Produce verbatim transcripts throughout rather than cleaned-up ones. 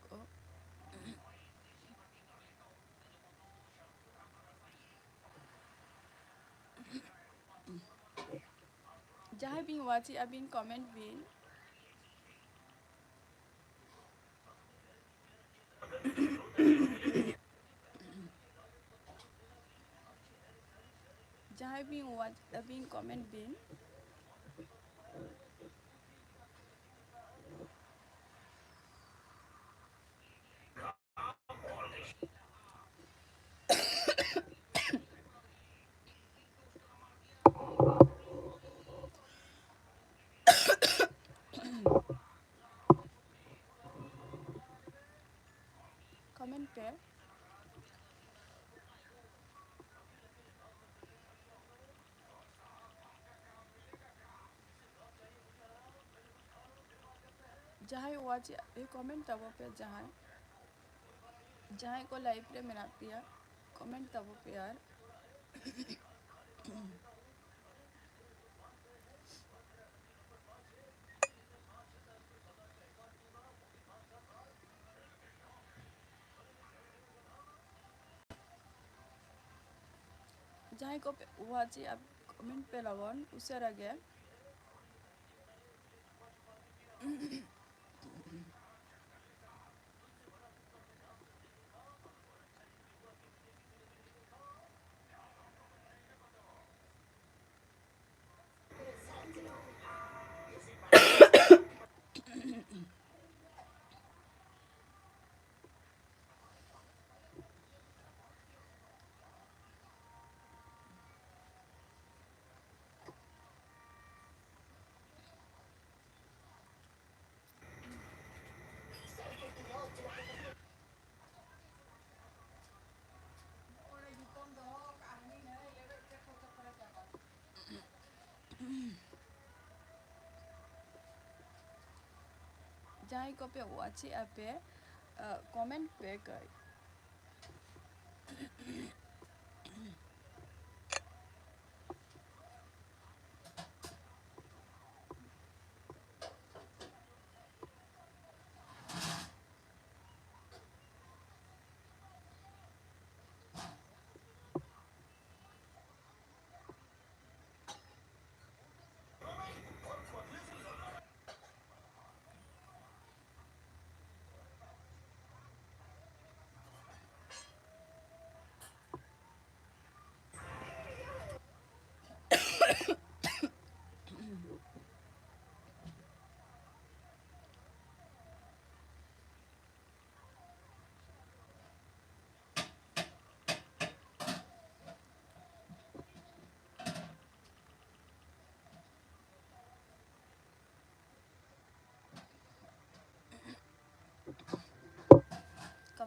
ᱠᱚ᱾ ᱡᱟᱦᱟᱸᱭ ᱵᱤᱱ watch ᱮᱫ ᱟᱹᱵᱤᱱ, comment ᱵᱤᱱ᱾ ᱡᱟᱦᱟᱸᱭ ᱵᱤᱱ watch ᱟᱹᱵᱤᱱ, comment ᱵᱤᱱ᱾ Comment ᱯᱮ᱾ ᱡᱟᱦᱟᱸᱭ watch, comment ᱛᱟᱵᱚ ᱯᱮ, ᱡᱟᱦᱟᱸᱭ, ᱡᱟᱦᱟᱸᱭ ᱠᱚ live ᱨᱮ ᱢᱮᱱᱟᱜ ᱯᱮᱭᱟ, comment ᱛᱟᱵᱚ ᱯᱮ ᱟᱨ᱾ ᱡᱟᱦᱟᱸᱭ ᱠᱚ ᱯᱮ watch ᱮᱫᱼᱟ, comment ᱯᱮ ᱞᱚᱜᱚᱱ ᱩᱥᱟᱹᱨᱟ ᱜᱮ᱾ ᱡᱟᱦᱟᱸᱭ ᱠᱚᱯᱮ watch ᱮᱫᱼᱟ ᱯᱮ, comment ᱯᱮ ᱠᱟᱹᱡ᱾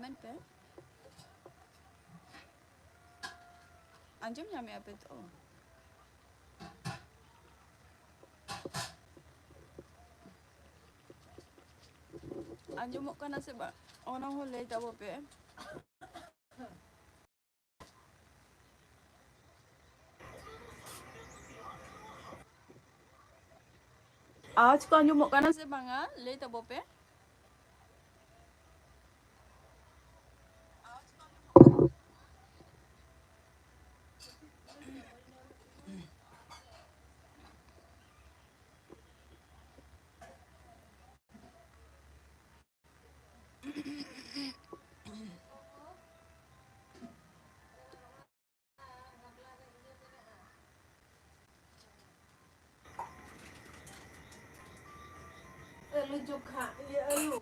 ᱢᱮᱱ ᱯᱮ᱾ ᱟᱸᱡᱚᱢ ᱧᱟᱢᱮᱜᱼᱟ ᱯᱮ ᱛᱚ? ᱟᱸᱡᱚᱢᱚᱜ ᱠᱟᱱᱟ ᱥᱮ ᱵᱟᱝ, ᱚᱱᱟ ᱦᱚᱸ ᱞᱟᱹᱭ ᱛᱟᱵᱚ ᱯᱮ᱾ ᱟᱣᱟᱡᱽ ᱠᱚ ᱟᱸᱡᱚᱢᱚᱜ ᱠᱟᱱᱟ ᱥᱮ ᱵᱟᱝᱟ, ᱞᱟᱹᱭ ᱛᱟᱵᱚ ᱯᱮ᱾ ᱟᱹᱞᱩ ᱪᱚᱠᱷᱟ, ᱤᱭᱟᱹ, ᱟᱹᱞᱩ᱾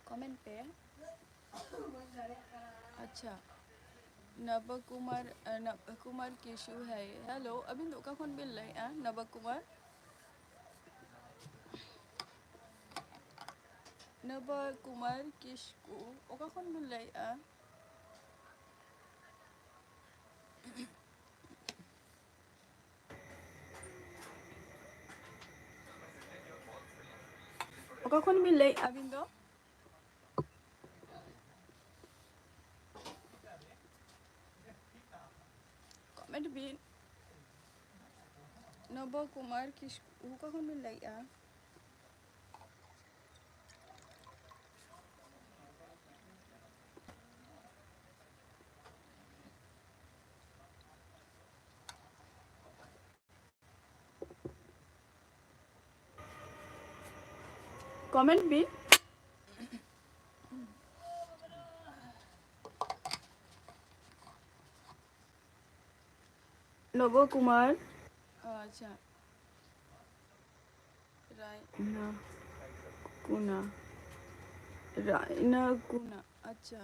ᱠᱚᱢᱮᱱᱴ ᱯᱮ᱾ ᱟᱪᱪᱷᱟ, ᱱᱟᱵᱟ ᱠᱩᱢᱟᱨ, ᱱᱟᱵᱟ ᱠᱩᱢᱟᱨ ᱠᱤᱥᱠᱩ, ᱦᱮᱸ, ᱦᱮᱞᱳ, ᱟᱹᱵᱤᱱ ᱫᱚ ᱚᱠᱟ ᱠᱷᱚᱱ ᱵᱤᱱ ᱞᱟᱹᱭᱮᱫᱼᱟ? ᱱᱟᱵᱟ ᱠᱩᱢᱟᱨ, ᱱᱟᱵᱟ ᱠᱩᱢᱟᱨ ᱠᱤᱥᱠᱩ, ᱚᱠᱟ ᱠᱷᱚᱱ ᱵᱤᱱ ᱞᱟᱹᱭᱮᱫᱼᱟ? ᱚᱠᱟ ᱠᱷᱚᱱ ᱵᱤᱱ ᱞᱟᱹᱭᱮᱫᱼᱟ ᱟᱹᱵᱤᱱ ᱫᱚ? ᱠᱚᱢᱮᱱᱴ ᱵᱤᱱ᱾ ᱱᱚᱵᱚ ᱠᱩᱢᱟᱨ ᱠᱤᱥᱠᱩ, ᱚᱠᱟ ᱠᱷᱚᱱ ᱵᱤᱱ ᱞᱟᱹᱭᱮᱫᱼᱟ? ᱠᱚᱢᱮᱱᱴ ᱵᱤᱱ᱾ ᱱᱚᱵᱚ ᱠᱩᱢᱟᱨ᱾ ᱚ, ᱟᱪᱪᱷᱟ᱾ ᱨᱟᱭ᱾ ᱱᱟ, ᱠᱩᱱᱟ᱾ ᱨᱟᱭᱱᱟ ᱠᱩᱱᱟ, ᱟᱪᱪᱷᱟ,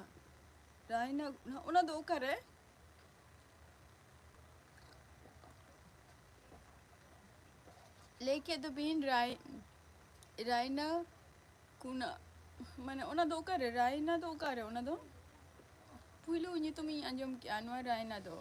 ᱨᱟᱭᱱᱟ ᱠᱩᱱᱟ, ᱚᱱᱟ ᱫᱚ ᱚᱠᱟᱨᱮ? ᱞᱟᱹᱭ ᱠᱮᱫ ᱫᱚᱵᱤᱱ ᱨᱟᱭ-, ᱨᱟᱭᱱᱟ ᱠᱩᱱᱟ, ᱢᱟᱱᱮ ᱚᱱᱟ ᱫᱚ ᱚᱠᱟᱨᱮ? ᱨᱟᱭᱱᱟ ᱫᱚ ᱚᱠᱟᱨᱮ? ᱚᱱᱟ ᱫᱚ ᱯᱩᱭᱞᱩ ᱧᱩᱛᱩᱢ ᱤᱧ ᱟᱸᱡᱚᱢ ᱠᱮᱜᱼᱟ, ᱱᱚᱣᱟ ᱨᱟᱭᱱᱟ ᱫᱚ᱾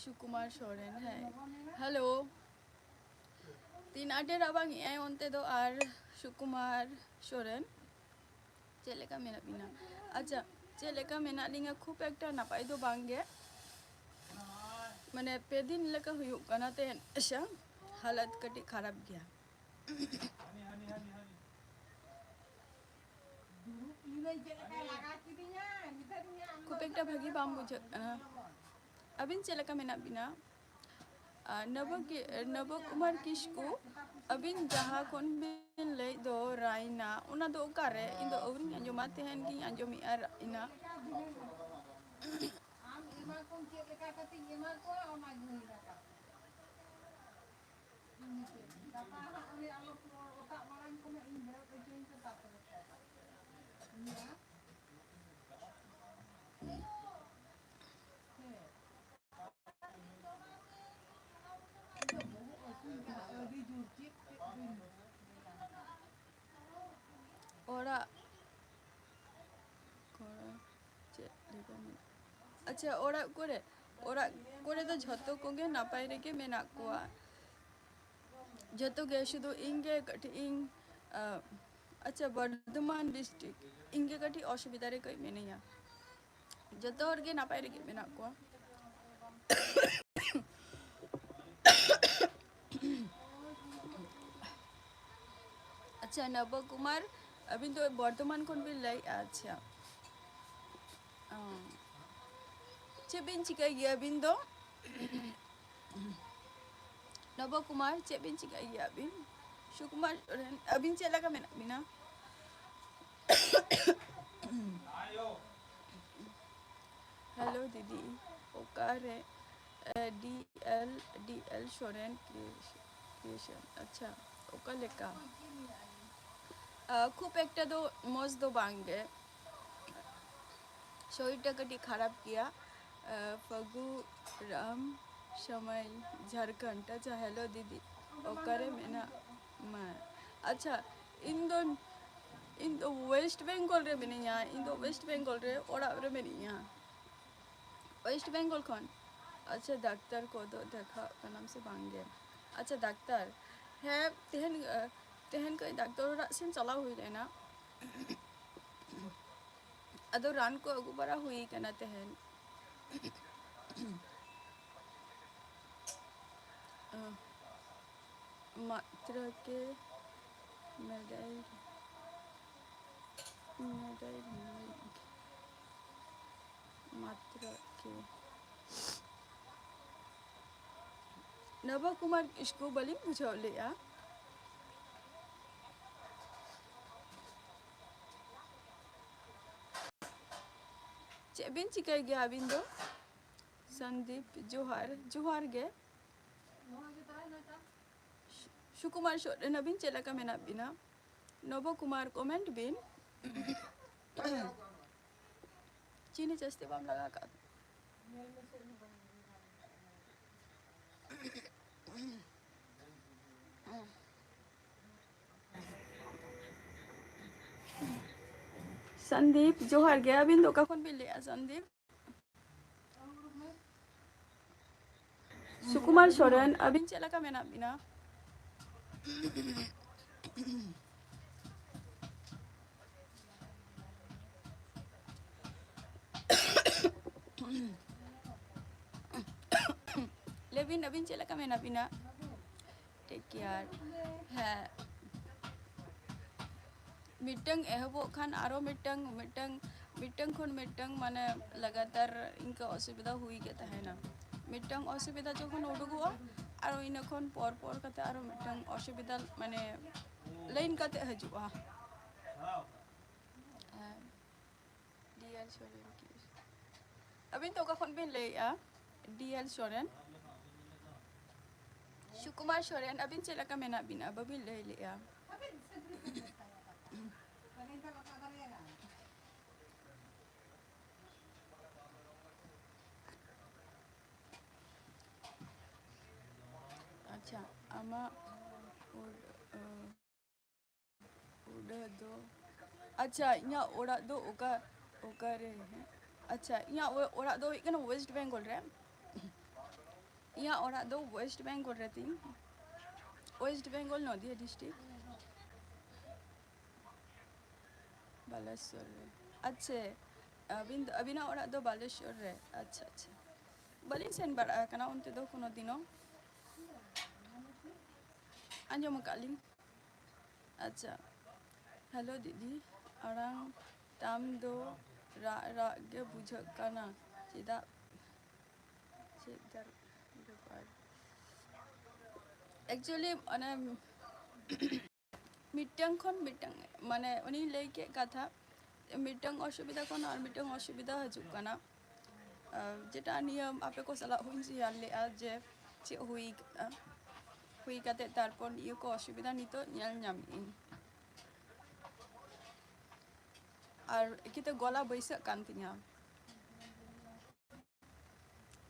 ᱥᱩᱠᱩᱢᱟᱨ ᱥᱚᱨᱮᱱ, ᱦᱮᱸ, ᱦᱮᱞᱳ᱾ ᱛᱤᱱ ᱟᱸᱴᱮ ᱨᱟᱵᱟᱝ ᱮᱜᱼᱟᱭ ᱚᱱᱛᱮ ᱫᱚ? ᱟᱨ ᱥᱩᱠᱩᱢᱟᱨ ᱥᱚᱨᱮᱱ, ᱪᱮᱫ ᱞᱮᱠᱟ ᱢᱮᱱᱟᱜ ᱵᱤᱱᱟ? ᱟᱪᱪᱷᱟ, ᱪᱮᱫ ᱞᱮᱠᱟ ᱢᱮᱱᱟᱜ ᱞᱤᱧᱟ? ᱠᱷᱩᱵ ᱮᱠᱴᱟ ᱱᱟᱯᱟᱭ ᱫᱚ ᱵᱟᱝ ᱜᱮ, ᱢᱟᱱᱮ ᱯᱮ ᱫᱤᱱ ᱞᱮᱠᱟ ᱦᱩᱭᱩᱜ ᱠᱟᱱᱟ ᱛᱮᱦᱮᱧ ᱮᱥᱟ ᱦᱟᱞᱚᱛ ᱠᱟᱹᱴᱤᱡ ᱠᱷᱟᱨᱟᱯ ᱜᱮᱭᱟ᱾ ᱠᱷᱩᱵ ᱮᱠᱴᱟ ᱵᱷᱟᱹᱜᱤ ᱵᱟᱝ ᱵᱩᱡᱷᱟᱹᱜ ᱠᱟᱱᱟ᱾ ᱟᱹᱵᱤᱱ ᱪᱮᱫ ᱞᱮᱠᱟ ᱢᱮᱱᱟᱜ ᱵᱤᱱᱟ? ᱟᱨ ᱱᱚᱵᱚ ᱠᱤ-, ᱱᱚᱵᱚ ᱠᱩᱢᱟᱨ ᱠᱤᱥᱠᱩ, ᱟᱹᱵᱤᱱ ᱡᱟᱦᱟᱸ ᱠᱷᱚᱱ ᱵᱤᱱ ᱞᱟᱹᱭᱮᱫ ᱫᱚ ᱨᱟᱭᱱᱟ, ᱚᱱᱟ ᱫᱚ ᱚᱠᱟᱨᱮ? ᱤᱧ ᱫᱚ ᱟᱹᱣᱨᱤᱧ ᱟᱸᱡᱚᱢᱟ, ᱛᱮᱦᱮᱧ ᱜᱤᱧ ᱟᱸᱡᱚᱢᱮᱜᱼᱟ ᱨᱟᱭᱱᱟ᱾ ᱟᱢ ᱮᱢᱟ ᱠᱚᱢ ᱪᱮᱫ ᱞᱮᱠᱟ ᱠᱟᱛᱮᱧ ᱮᱢᱟ ᱠᱚᱣᱟ, ᱚᱱᱟ ᱜᱮ ᱦᱩᱭ ᱠᱟᱛᱷᱟ᱾ ᱜᱟᱯᱟ ᱦᱟᱸᱜ ᱩᱱᱤ ᱟᱞᱚ ᱯᱩᱨᱟᱹ ᱚᱴᱟᱜ ᱢᱟᱲᱟᱝ ᱠᱷᱚᱱᱟᱜ ᱤᱧ ᱵᱮᱨᱮᱫ ᱦᱚᱪᱚᱭᱮᱧ ᱯᱮ, ᱛᱟᱨᱯᱚᱨᱮ ᱠᱷᱟᱡ ᱤᱧ ᱦᱮᱸ᱾ ᱚᱲᱟᱜ ᱠᱚᱨᱮ ᱪᱮᱫ ᱞᱮᱠᱟ ᱢᱮᱱᱟᱜ-, ᱟᱪᱪᱷᱟ, ᱚᱲᱟᱜ ᱠᱚᱨᱮ, ᱚᱲᱟᱜ ᱠᱚᱨᱮ ᱫᱚ ᱡᱷᱚᱛᱚ ᱠᱚᱜᱮ ᱱᱟᱯᱟᱭ ᱨᱮᱜᱮ ᱢᱮᱱᱟᱜ ᱠᱚᱣᱟ᱾ ᱡᱷᱚᱛᱚ ᱜᱮ, ᱥᱩᱫᱷᱩ ᱤᱧ ᱜᱮ ᱠᱟᱹᱴᱤᱡ ᱤᱧ, ᱟ, ᱟᱪᱪᱷᱟ, ᱵᱚᱨᱫᱷᱚᱢᱟᱱ ᱰᱤᱥᱴᱨᱤᱠᱴ, ᱤᱧ ᱜᱮ ᱠᱟᱹᱴᱤᱡ ᱚᱥᱩᱵᱤᱫᱷᱟ ᱨᱮ ᱠᱟᱹᱡ ᱢᱤᱱᱟᱹᱧᱟ᱾ ᱡᱚᱛᱚ ᱦᱚᱲ ᱜᱮ ᱱᱟᱯᱟᱭ ᱨᱮᱜᱮ ᱢᱮᱱᱟᱜ ᱠᱚᱣᱟ᱾ ᱟᱪᱪᱷᱟ, ᱱᱚᱵᱚ ᱠᱩᱢᱟᱨ, ᱟᱹᱵᱤᱱ ᱫᱚ ᱵᱚᱨᱫᱷᱚᱢᱟᱱ ᱠᱷᱚᱱ ᱵᱤᱱ ᱞᱟᱹᱭᱮᱫᱼᱟ? ᱟᱪᱪᱷᱟ, ᱚ, ᱪᱮᱫ ᱵᱤᱱ ᱪᱤᱠᱟᱹᱭ ᱜᱮᱭᱟ ᱟᱹᱵᱤᱱ ᱫᱚ? ᱱᱚᱵᱚ ᱠᱩᱢᱟᱨ, ᱪᱮᱫ ᱵᱤᱱ ᱪᱤᱠᱟᱹᱭ ᱜᱮᱭᱟ ᱟᱹᱵᱤᱱ? ᱥᱩᱠᱩᱢᱟᱨ ᱥᱚᱨᱮᱱ, ᱟᱹᱵᱤᱱ ᱪᱮᱫ ᱞᱮᱠᱟ ᱢᱮᱱᱟᱜ ᱵᱤᱱᱟ? ᱦᱮᱞᱳ ᱫᱤᱫᱤ, ᱚᱠᱟᱨᱮ? ᱰᱤ ᱮᱞ, ᱰᱤ ᱮᱞ ᱥᱚᱨᱮᱱ ᱠᱨᱤᱭᱮᱥᱚᱱ᱾ ᱟᱪᱪᱷᱟ, ᱚᱠᱟ ᱞᱮᱠᱟ? ᱟ, ᱠᱷᱩᱵ ᱮᱠᱴᱟ ᱫᱚ ᱢᱚᱡᱽ ᱫᱚ ᱵᱟᱝ ᱜᱮ, ᱥᱚᱨᱤᱨ ᱴᱟ ᱠᱟᱹᱴᱤᱡ ᱠᱷᱟᱨᱟᱯ ᱜᱮᱭᱟ᱾ ᱟ, ᱯᱷᱟᱹᱜᱩ ᱨᱟᱢ ᱥᱟᱢᱟᱭ ᱡᱷᱟᱲᱠᱷᱚᱸᱰ᱾ ᱟᱪᱪᱷᱟ, ᱦᱮᱞᱳ ᱫᱤᱫᱤ, ᱚᱠᱟᱨᱮ ᱢᱮᱱᱟᱜ ᱢᱟ? ᱟᱪᱪᱷᱟ, ᱤᱧ ᱫᱚ, ᱤᱧ ᱫᱚ ᱳᱭᱮᱥᱴ ᱵᱮᱝᱜᱚᱞ ᱨᱮ ᱢᱤᱱᱟᱹᱧᱟ, ᱤᱧ ᱫᱚ ᱳᱭᱮᱥᱴ ᱵᱮᱝᱜᱚᱞ ᱨᱮ ᱚᱲᱟᱜ ᱨᱮ ᱢᱤᱱᱟᱹᱧᱟ, ᱳᱭᱮᱥᱴ ᱵᱮᱝᱜᱚᱞ ᱠᱷᱚᱱ᱾ ᱟᱪᱪᱷᱟ, ᱰᱟᱠᱛᱟᱨ ᱠᱚᱫᱚ ᱫᱮᱠᱷᱟᱜ ᱠᱟᱱᱟᱢ ᱥᱮ ᱵᱟᱝ ᱜᱮ? ᱟᱪᱪᱷᱟ, ᱰᱟᱠᱛᱟᱨ, ᱦᱮᱸ, ᱛᱮᱦᱮᱧ, ᱛᱮᱦᱮᱧ ᱠᱟᱹᱡ ᱰᱟᱠᱛᱟᱨ ᱚᱲᱟᱜ ᱥᱮᱱ ᱪᱟᱞᱟᱣ ᱦᱩᱭ ᱞᱮᱱᱟ᱾ ᱟᱫᱚ ᱨᱟᱱ ᱠᱚ ᱟᱹᱜᱩ ᱵᱟᱲᱟ ᱦᱩᱭ ᱠᱟᱱᱟ ᱛᱮᱦᱮᱧ᱾ ᱢᱟᱛᱨᱟ ᱠᱮ ᱢᱮᱰᱟᱭ, ᱢᱮᱰᱟᱭ ᱢᱟᱛᱨᱟ ᱠᱮ ᱱᱚᱵᱚ ᱠᱩᱢᱟᱨ ᱠᱤᱥᱠᱩ ᱵᱟᱹᱞᱤᱧ ᱵᱩᱡᱷᱟᱹᱣ ᱞᱮᱜᱼᱟ᱾ ᱪᱮᱫ ᱵᱤᱱ ᱪᱤᱠᱟᱹᱭ ᱜᱮᱭᱟ ᱟᱹᱵᱤᱱ ᱫᱚ? ᱥᱚᱱᱫᱤᱯ, ᱡᱚᱦᱟᱨ, ᱡᱚᱦᱟᱨ ᱜᱮ᱾ ᱥᱩᱠᱩᱢᱟᱨ ᱥᱚᱨᱮᱱ, ᱟᱹᱵᱤᱱ ᱪᱮᱫ ᱞᱮᱠᱟ ᱢᱮᱱᱟᱜ ᱵᱤᱱᱟ? ᱱᱚᱵᱚ ᱠᱩᱢᱟᱨ, ᱠᱚᱢᱮᱱᱴ ᱵᱤᱱ᱾ ᱪᱤᱱᱤ ᱡᱟᱹᱥᱛᱤ ᱵᱟᱢ ᱞᱟᱜᱟᱣ ᱠᱟᱜᱼᱟ? ᱥᱚᱱᱫᱤᱯ, ᱡᱚᱦᱟᱨ ᱜᱮ᱾ ᱟᱹᱵᱤᱱ ᱫᱚ ᱚᱠᱟ ᱠᱷᱚᱱ ᱵᱤᱱ ᱞᱟᱹᱭᱮᱜᱼᱟ, ᱥᱚᱱᱫᱤᱯ? ᱥᱩᱠᱩᱢᱟᱨ ᱥᱚᱨᱮᱱ, ᱟᱹᱵᱤᱱ ᱪᱮᱫ ᱞᱮᱠᱟ ᱢᱮᱱᱟᱜ ᱵᱤᱱᱟ? ᱞᱟᱹᱭ ᱵᱤᱱ, ᱟᱹᱵᱤᱱ ᱪᱮᱫ ᱞᱮᱠᱟ ᱢᱮᱱᱟᱜ ᱵᱤᱱᱟ? ᱴᱮᱠ ᱠᱮᱭᱟᱨ᱾ ᱦᱮᱸ, ᱢᱤᱫᱴᱟᱝ ᱮᱦᱚᱵᱚᱜ ᱠᱷᱟᱱ ᱟᱨᱚ ᱢᱤᱫᱴᱟᱝ, ᱢᱤᱫᱴᱟᱝ, ᱢᱤᱫᱴᱟᱝ ᱠᱷᱚᱱ ᱢᱤᱫᱴᱟᱝ, ᱢᱟᱱᱮ, ᱞᱟᱜᱟᱛᱟᱨ ᱤᱱᱠᱟᱹ ᱚᱥᱩᱵᱤᱫᱷᱟ ᱦᱩᱭ ᱜᱮ ᱛᱟᱦᱮᱱᱟ᱾ ᱢᱤᱫᱴᱟᱝ ᱚᱥᱩᱵᱤᱫᱷᱟ ᱡᱚᱠᱷᱚᱱ ᱩᱰᱩᱠᱚᱜᱼᱟ, ᱟᱨᱚ ᱤᱱᱟᱹ ᱠᱷᱚᱱ ᱯᱚᱨ ᱯᱚᱨ ᱠᱟᱛᱮ ᱟᱨᱚ ᱢᱤᱫᱴᱟᱝ ᱚᱥᱩᱵᱤᱫᱷᱟ, ᱢᱟᱱᱮ, ᱞᱟᱭᱤᱱ ᱠᱟᱛᱮ ᱦᱤᱡᱩᱜᱼᱟ᱾ ᱥᱚᱨᱮᱱ ᱠᱤ? ᱟᱹᱵᱤᱱ ᱫᱚ ᱚᱠᱟ ᱠᱷᱚᱱ ᱵᱤᱱ ᱞᱟᱹᱭᱮᱫᱼᱟ? ᱰᱤ ᱮᱞ ᱥᱚᱨᱮᱱ, ᱥᱩᱠᱩᱢᱟᱨ ᱥᱚᱨᱮᱱ, ᱟᱹᱵᱤᱱ ᱪᱮᱫ ᱞᱮᱠᱟ ᱢᱮᱱᱟᱜ ᱵᱤᱱᱟ? ᱵᱟᱹᱵᱤᱱ ᱞᱟᱹᱭ ᱞᱮᱫᱼᱟ᱾ ᱟᱪᱪᱷᱟ, ᱟᱢᱟᱜ ᱚᱲ-, ᱚ, ᱚᱲᱟᱜ ᱫᱚ, ᱟᱪᱪᱷᱟ, ᱤᱧᱟᱹᱜ ᱚᱲᱟᱜ ᱫᱚ ᱚᱠᱟ, ᱚᱠᱟᱨᱮ? ᱟᱪᱪᱷᱟ, ᱤᱧᱟᱹᱜ ᱚ-, ᱚᱲᱟᱜ ᱫᱚ ᱦᱩᱭᱩᱜ ᱠᱟᱱᱟ ᱳᱭᱮᱥᱴ ᱵᱮᱝᱜᱚᱞ ᱨᱮ᱾ ᱤᱧᱟᱹᱜ ᱚᱲᱟᱜ ᱫᱚ ᱳᱭᱮᱥᱴ ᱵᱮᱝᱜᱚᱞ ᱨᱮ ᱛᱤᱧ, ᱳᱭᱮᱥᱴ ᱵᱮᱝᱜᱚᱞ, ᱱᱚᱫᱤᱭᱟ ᱰᱤᱥᱴᱨᱤᱠᱴ᱾ ᱵᱟᱞᱮᱥᱚᱨ ᱨᱮ᱾ ᱟᱪᱪᱷᱟ, ᱟᱹᱵᱤᱱ ᱫᱚ, ᱟᱹᱵᱤᱱᱟᱜ ᱚᱲᱟᱜ ᱫᱚ ᱵᱟᱞᱮᱥᱚᱨ ᱨᱮ? ᱟᱪᱪᱷᱟ, ᱟᱪᱪᱷᱟ᱾ ᱵᱟᱹᱞᱤᱧ ᱥᱮᱱ ᱵᱟᱲᱟ ᱟᱠᱟᱱᱟ ᱚᱱᱛᱮ ᱫᱚ ᱠᱳᱱᱳ ᱫᱤᱱ ᱦᱚᱸ᱾ ᱟᱸᱡᱚᱢ ᱟᱠᱟᱫ ᱞᱤᱧ᱾ ᱟᱪᱪᱷᱟ, ᱦᱮᱞᱳ ᱫᱤᱫᱤ, ᱟᱲᱟᱝ ᱛᱟᱢ ᱫᱚ ᱨᱟᱜ ᱨᱟᱜ ᱜᱮ ᱵᱩᱡᱷᱟᱹᱜ ᱠᱟᱱᱟ, ᱪᱮᱫᱟᱜ, ᱪᱮᱫ ᱫᱟᱨ-, ᱵᱮᱯᱟᱨ? Actually, ᱚᱱᱮ, ᱢᱤᱫᱴᱟᱝ ᱠᱷᱚᱱ ᱢᱤᱫᱴᱟᱝ, ᱢᱟᱱᱮ, ᱩᱱᱤᱭ ᱞᱟᱹᱭ ᱠᱮᱫ ᱠᱟᱛᱷᱟ, ᱢᱤᱫᱴᱟᱝ ᱚᱥᱩᱵᱤᱫᱷᱟ ᱠᱷᱚᱱ ᱟᱨ ᱢᱤᱫᱴᱟᱝ ᱚᱥᱩᱵᱤᱫᱷᱟ ᱦᱤᱡᱩᱜ ᱠᱟᱱᱟ᱾ ᱟᱨ ᱡᱮᱴᱟ ᱱᱤᱭᱟᱹ ᱟᱯᱮ ᱠᱚ ᱥᱟᱞᱟᱜ ᱦᱚᱸᱧ share ᱞᱮᱫᱼᱟ ᱡᱮ ᱪᱮᱫ ᱦᱩᱭ ᱠᱟᱱᱟ, ᱦᱩᱭ ᱠᱟᱛᱮ ᱛᱟᱨᱯᱚᱨ ᱱᱤᱭᱟᱹ ᱠᱚ ᱚᱥᱩᱵᱤᱫᱷᱟ ᱱᱤᱛᱚᱜ ᱧᱮᱞ ᱧᱟᱢᱮᱫ ᱟᱹᱧ᱾ ᱟᱨ ᱮᱠᱤᱛᱮ ᱜᱚᱞᱟ ᱵᱟᱹᱭᱥᱟᱹᱜ ᱠᱟᱱ ᱛᱤᱧᱟᱹ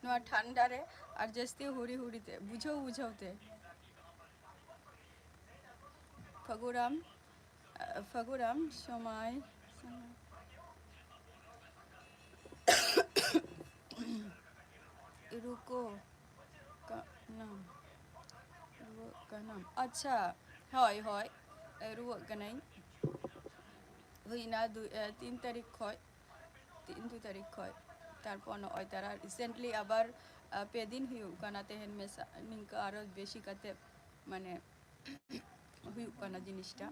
ᱱᱚᱣᱟ ᱴᱷᱟᱱᱰᱟ ᱨᱮ, ᱟᱨ ᱡᱟᱹᱥᱛᱤ ᱦᱩᱲᱤ ᱦᱩᱲᱤ ᱛᱮ, ᱵᱩᱡᱷᱟᱹᱣ ᱵᱩᱡᱷᱟᱹᱣ ᱛᱮ᱾ ᱯᱷᱟᱹᱜᱩᱨᱟᱢ, ᱯᱷᱟᱹᱜᱩᱨᱟᱢ ᱥᱚᱢᱟᱭ ᱨᱩᱠᱳ ᱠᱟᱱᱟᱢ, ᱨᱩᱣᱟᱹᱜ ᱠᱟᱱᱟᱢ᱾ ᱟᱪᱪᱷᱟ, ᱦᱳᱭ, ᱦᱳᱭ, ᱨᱩᱣᱟᱹᱜ ᱠᱟᱹᱱᱟᱹᱧ᱾ ᱦᱩᱭᱱᱟ ᱫᱩ, ᱮ, ᱛᱤᱱ ᱛᱟᱹᱨᱤᱠᱷ ᱠᱷᱚᱡ, ᱛᱤᱱ, ᱫᱩ ᱛᱟᱹᱨᱤᱠᱷ ᱠᱷᱚᱡ᱾ ᱛᱟᱨᱯᱚᱨ ᱱᱚᱜᱼᱚᱭ ᱛᱟᱨᱟ recently ᱟᱵᱟᱨ, ᱟ, ᱯᱮ ᱫᱤᱱ ᱦᱩᱭᱩᱜ ᱠᱟᱱᱟ, ᱛᱮᱦᱮᱧ ᱢᱮᱥᱟ, ᱱᱤᱝᱠᱟᱹ ᱟᱨᱚ ᱵᱮᱥᱤ ᱠᱟᱛᱮ, ᱢᱟᱱᱮ, ᱦᱩᱭᱩᱜ ᱠᱟᱱᱟ ᱡᱤᱱᱤᱥᱴᱟ᱾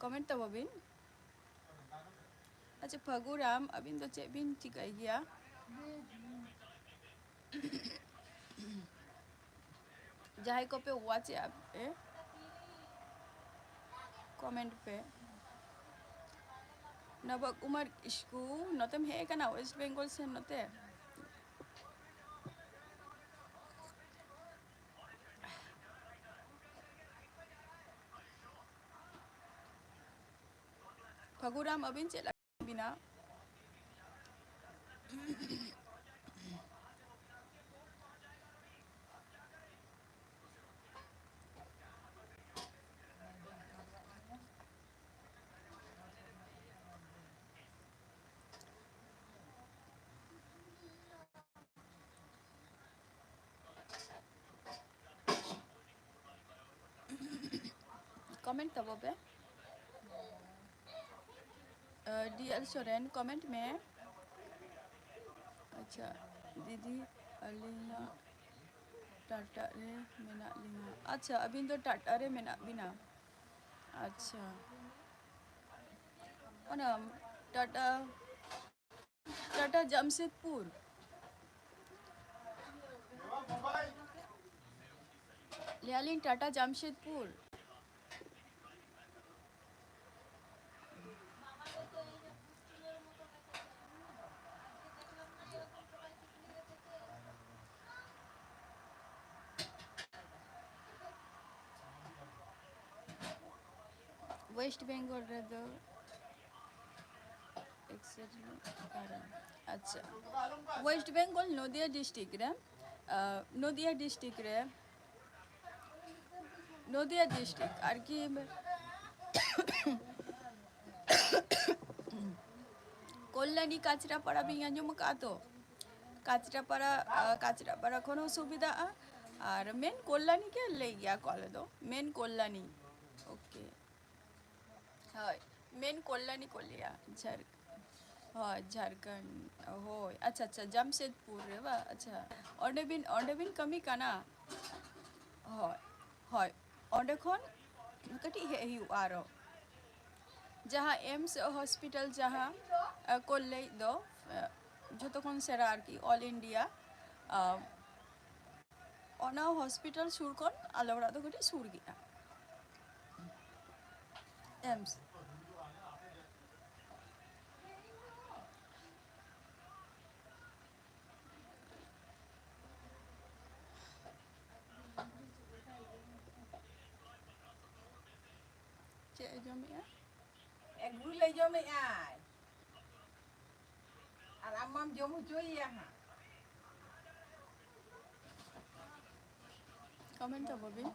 Comment ᱛᱟᱵᱚ ᱵᱤᱱ᱾ ᱟᱪᱪᱷᱟ, ᱯᱷᱟᱹᱜᱩᱨᱟᱢ, ᱟᱹᱵᱤᱱ ᱫᱚ ᱪᱮᱫ ᱵᱤᱱ ᱪᱤᱠᱟᱹᱭ ᱜᱮᱭᱟ? ᱡᱟᱦᱟᱸᱭ ᱠᱚᱯᱮ watch ᱮᱫᱼᱟ ᱯᱮ, comment ᱯᱮ᱾ ᱱᱟᱵᱟ ᱠᱩᱢᱟᱨ ᱠᱤᱥᱠᱩ, ᱱᱚᱛᱮᱢ ᱦᱮᱡ ᱟᱠᱟᱱᱟ ᱳᱭᱮᱥᱴ ᱵᱮᱝᱜᱚᱞ ᱥᱮᱱ ᱱᱚᱛᱮ? ᱯᱷᱟᱹᱜᱩᱨᱟᱢ, ᱟᱹᱵᱤᱱ ᱪᱮᱫ ᱞᱮᱠᱟ ᱢᱮᱱᱟᱜ ᱵᱤᱱᱟ? ᱠᱚᱢᱮᱱᱴ ᱛᱟᱵᱚ ᱯᱮ᱾ ᱰᱤ ᱮᱞ ᱥᱚᱨᱮᱱ, ᱠᱚᱢᱮᱱᱴ ᱢᱮ᱾ ᱟᱪᱪᱷᱟ, ᱫᱤᱫᱤ, ᱟᱹᱞᱤᱧᱟᱜ ᱴᱟᱴᱟ ᱨᱮ ᱢᱮᱱᱟᱜ ᱞᱤᱧᱟ᱾ ᱟᱪᱪᱷᱟ, ᱟᱹᱵᱤᱱ ᱫᱚ ᱴᱟᱴᱟ ᱨᱮ ᱢᱮᱱᱟᱜ ᱵᱤᱱᱟ? ᱟᱪᱪᱷᱟ, ᱚᱱᱟ ᱴᱟᱴᱟ, ᱴᱟᱴᱟ ᱡᱟᱢᱥᱮᱫᱽᱯᱩᱨ᱾ ᱞᱟᱹᱭᱟᱞᱤᱧ ᱴᱟᱴᱟ ᱡᱟᱢᱥᱮᱫᱽᱯᱩᱨ᱾ ᱳᱭᱮᱥᱴ ᱵᱮᱝᱜᱚᱞ ᱨᱮᱫᱚ exactly ᱚᱠᱟᱨᱮ? ᱟᱪᱪᱷᱟ, ᱳᱭᱮᱥᱴ ᱵᱮᱝᱜᱚᱞ ᱱᱚᱫᱤᱭᱟ ᱰᱤᱥᱴᱨᱤᱠᱴ ᱨᱮ, ᱟᱸ, ᱱᱚᱫᱤᱭᱟ ᱰᱤᱥᱴᱨᱤᱠᱴ ᱨᱮ, ᱱᱚᱫᱤᱭᱟ ᱰᱤᱥᱴᱨᱤᱠᱴ ᱟᱨᱠᱤ, ᱠᱚᱞᱞᱟᱱᱤ ᱠᱟᱪᱨᱟᱯᱟᱲᱟ ᱵᱤᱱ ᱟᱸᱡᱚᱢ ᱟᱠᱟᱫᱼᱟ ᱛᱚ? ᱠᱟᱪᱨᱟᱯᱟᱲᱟ, ᱟᱸ, ᱠᱟᱪᱨᱟᱯᱟᱲᱟ ᱠᱷᱚᱱ ᱦᱚᱸ ᱥᱩᱵᱤᱫᱷᱟᱜᱼᱟ᱾ ᱟᱨ ᱢᱮᱱ ᱠᱚᱞᱞᱟᱱᱤ ᱜᱮ ᱞᱟᱹᱭ ᱜᱮᱭᱟ ᱠᱚ ᱟᱞᱮ ᱫᱚ, ᱢᱮᱱ ᱠᱚᱞᱞᱟᱱᱤ᱾ ᱳᱠᱮ᱾ ᱦᱳᱭ, ᱢᱮᱱ ᱠᱚᱞᱞᱟᱱᱤ ᱠᱚ ᱞᱟᱹᱭᱟ, ᱡᱷᱟᱲ-, ᱦᱳᱭ, ᱡᱷᱟᱲᱠᱷᱚᱸᱰ, ᱦᱳᱭ, ᱟᱪᱪᱷᱟ, ᱟᱪᱪᱷᱟ, ᱡᱟᱢᱥᱮᱫᱽᱯᱩᱨ ᱨᱮ ᱵᱟ? ᱟᱪᱪᱷᱟ, ᱚᱸᱰᱮ ᱵᱤᱱ, ᱚᱸᱰᱮ ᱵᱤᱱ ᱠᱟᱹᱢᱤ ᱠᱟᱱᱟ? ᱦᱳᱭ, ᱦᱳᱭ, ᱚᱸᱰᱮ ᱠᱷᱚᱱ ᱠᱟᱹᱴᱤᱡ ᱦᱮᱡ ᱦᱩᱭᱩᱜᱼᱟ ᱟᱨᱚ᱾ ᱡᱟᱦᱟᱸ ᱮᱢᱥ ᱦᱚᱥᱯᱤᱴᱟᱞ ᱡᱟᱦᱟᱸ, ᱮ, ᱠᱚ ᱞᱟᱹᱭ ᱫᱚ, ᱮ, ᱡᱷᱚᱛᱚ ᱠᱷᱚᱱ ᱥᱮᱬᱟ ᱟᱨᱠᱤ, all India, ᱟ, ᱚᱱᱟ ᱦᱚᱥᱯᱤᱴᱟᱞ ᱥᱩᱨ ᱠᱷᱚᱱ ᱟᱞᱮ ᱚᱲᱟᱜ ᱫᱚ ᱠᱟᱹᱴᱤᱡ ᱥᱩᱨ ᱜᱮᱭᱟ᱾ ᱮᱢᱥ᱾ ᱡᱚᱢᱮᱜᱼᱟ? ᱮᱜᱽᱨᱳᱞ ᱞᱮ ᱡᱚᱢᱮᱜᱼᱟᱭ᱾ ᱟᱨ ᱟᱢ ᱢᱟᱢ ᱡᱚᱢ ᱦᱚᱪᱚᱭᱮᱭᱟ ᱦᱟᱸᱜ᱾ ᱠᱚᱢᱮᱱᱴ ᱛᱟᱵᱚ ᱵᱤᱱ᱾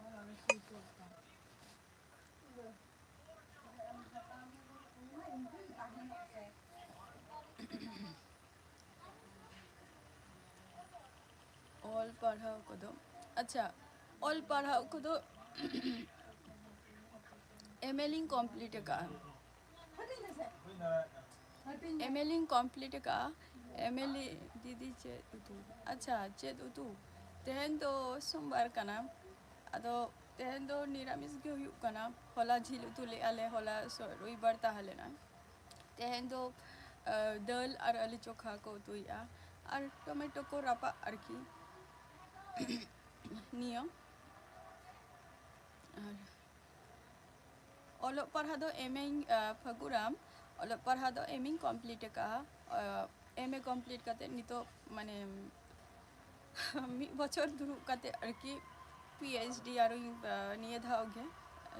ᱚᱞ ᱯᱟᱲᱦᱟᱣ ᱠᱚᱫᱚ, ᱟᱪᱪᱷᱟ, ᱚᱞ ᱯᱟᱲᱦᱟᱣ ᱠᱚᱫᱚ ᱮᱢ ᱮ ᱞᱤᱧ ᱠᱚᱢᱯᱞᱤᱴ ᱟᱠᱟᱫᱼᱟ᱾ ᱮᱢ ᱮ ᱞᱤᱧ ᱠᱚᱢᱯᱞᱤᱴ ᱟᱠᱟᱫᱼᱟ᱾ ᱮᱢ ᱮ ᱞᱤ-, ᱫᱤᱫᱤ, ᱪᱮᱫ ᱩᱛᱩ? ᱟᱪᱪᱷᱟ, ᱪᱮᱫ ᱩᱛᱩ? ᱛᱮᱦᱮᱧ ᱫᱚ ᱥᱳᱢᱵᱟᱨ ᱠᱟᱱᱟ, ᱟᱫᱚ ᱛᱮᱦᱮᱧ ᱫᱚ ᱱᱤᱨᱟᱢᱤᱥ ᱜᱮ ᱦᱩᱭᱩᱜ ᱠᱟᱱᱟ᱾ ᱦᱚᱞᱟ ᱡᱤᱞ ᱩᱛᱩ ᱞᱮᱫᱼᱟ ᱞᱮ, ᱦᱚᱞᱟ ᱥᱚ-, ᱨᱚᱵᱤᱵᱟᱨ ᱛᱟᱦᱮᱸ ᱞᱮᱱᱟ᱾ ᱛᱮᱦᱮᱧ ᱫᱚ, ᱟ, ᱫᱟᱹᱞ ᱟᱨ ᱟᱹᱞᱩ ᱪᱚᱠᱷᱟ ᱠᱚ ᱩᱛᱩᱭᱮᱫᱼᱟ ᱟᱨ ᱴᱚᱢᱮᱴᱳ ᱠᱚ ᱨᱟᱯᱟᱜ ᱟᱨᱠᱤ᱾ ᱱᱤᱭᱟᱹ ᱟᱨ ᱚᱞᱚᱜ ᱯᱟᱲᱦᱟᱣ ᱫᱚ ᱮᱢ ᱮᱧ, ᱟ, ᱯᱷᱟᱹᱜᱩᱨᱟᱢ, ᱚᱞᱚᱜ ᱯᱟᱲᱦᱟᱣ ᱫᱚ ᱮᱢ ᱮᱧ ᱠᱚᱢᱯᱞᱤᱴ ᱟᱠᱟᱫᱼᱟ᱾ ᱟ, ᱮᱢ ᱮ ᱠᱚᱢᱯᱞᱤᱴ ᱠᱟᱛᱮᱫ ᱱᱤᱛᱚᱜ ᱢᱟᱱᱮ ᱢᱤᱫ ᱵᱚᱪᱷᱚᱨ ᱫᱩᱲᱩᱵ ᱠᱟᱛᱮᱫ ᱟᱨᱠᱤ ᱯᱤ ᱮᱭᱤᱪ ᱰᱤ ᱟᱨᱚᱧ, ᱟ, ᱱᱤᱭᱟᱹ ᱫᱷᱟᱣ ᱜᱮ, ᱟ,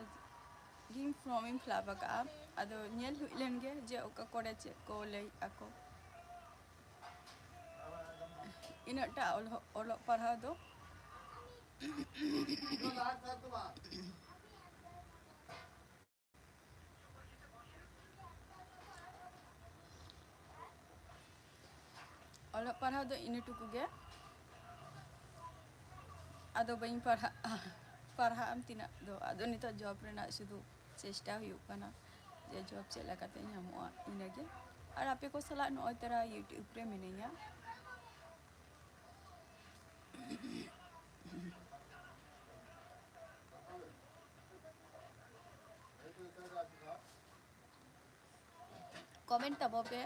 ᱜᱤᱧ ᱯᱷᱨᱚᱢ ᱤᱧ ᱯᱷᱤᱞᱟᱯ ᱟᱠᱟᱫᱼᱟ᱾ ᱟᱫᱚ ᱧᱮᱞ ᱦᱩᱭ ᱞᱮᱱ ᱜᱮ ᱡᱮ ᱚᱠᱟ ᱠᱚᱨᱮ ᱪᱮᱫ ᱠᱚ ᱞᱟᱹᱭᱮᱫᱼᱟ ᱠᱚ᱾ ᱤᱱᱟᱹᱜᱴᱟ ᱚᱞᱚᱜ, ᱚᱞᱚᱜ ᱯᱟᱲᱦᱟᱣ ᱫᱚ᱾ ᱚᱞᱚᱜ ᱯᱟᱲᱦᱟᱣ ᱫᱚ ᱤᱱᱟᱹ ᱴᱩᱠᱩ ᱜᱮ, ᱟᱫᱚ ᱵᱟᱹᱧ ᱯᱟᱲᱦᱟᱜᱼᱟ᱾ ᱯᱟᱲᱦᱟᱜ ᱟᱢ ᱛᱤᱱᱟᱹᱜ ᱫᱚ, ᱟᱫᱚ ᱱᱤᱛᱚᱜ ᱡᱚᱵ ᱨᱮᱱᱟᱜ ᱥᱩᱫᱷᱩ ᱪᱮᱥᱴᱟ ᱦᱩᱭᱩᱜ ᱠᱟᱱᱟ ᱡᱮ ᱡᱚᱵ ᱪᱮᱫ ᱞᱮᱠᱟᱛᱮ ᱧᱟᱢᱚᱜᱼᱟ, ᱤᱱᱟᱹᱜᱮ᱾ ᱟᱨ ᱟᱯᱮ ᱠᱚ ᱥᱟᱞᱟᱜ ᱱᱚᱜᱼᱚᱭ ᱛᱚᱨᱟ ᱭᱩᱴᱤᱭᱩᱵᱽ ᱨᱮ ᱢᱤᱱᱟᱹᱧᱟ᱾ ᱠᱚᱢᱮᱱᱴ ᱛᱟᱵᱚ ᱯᱮ᱾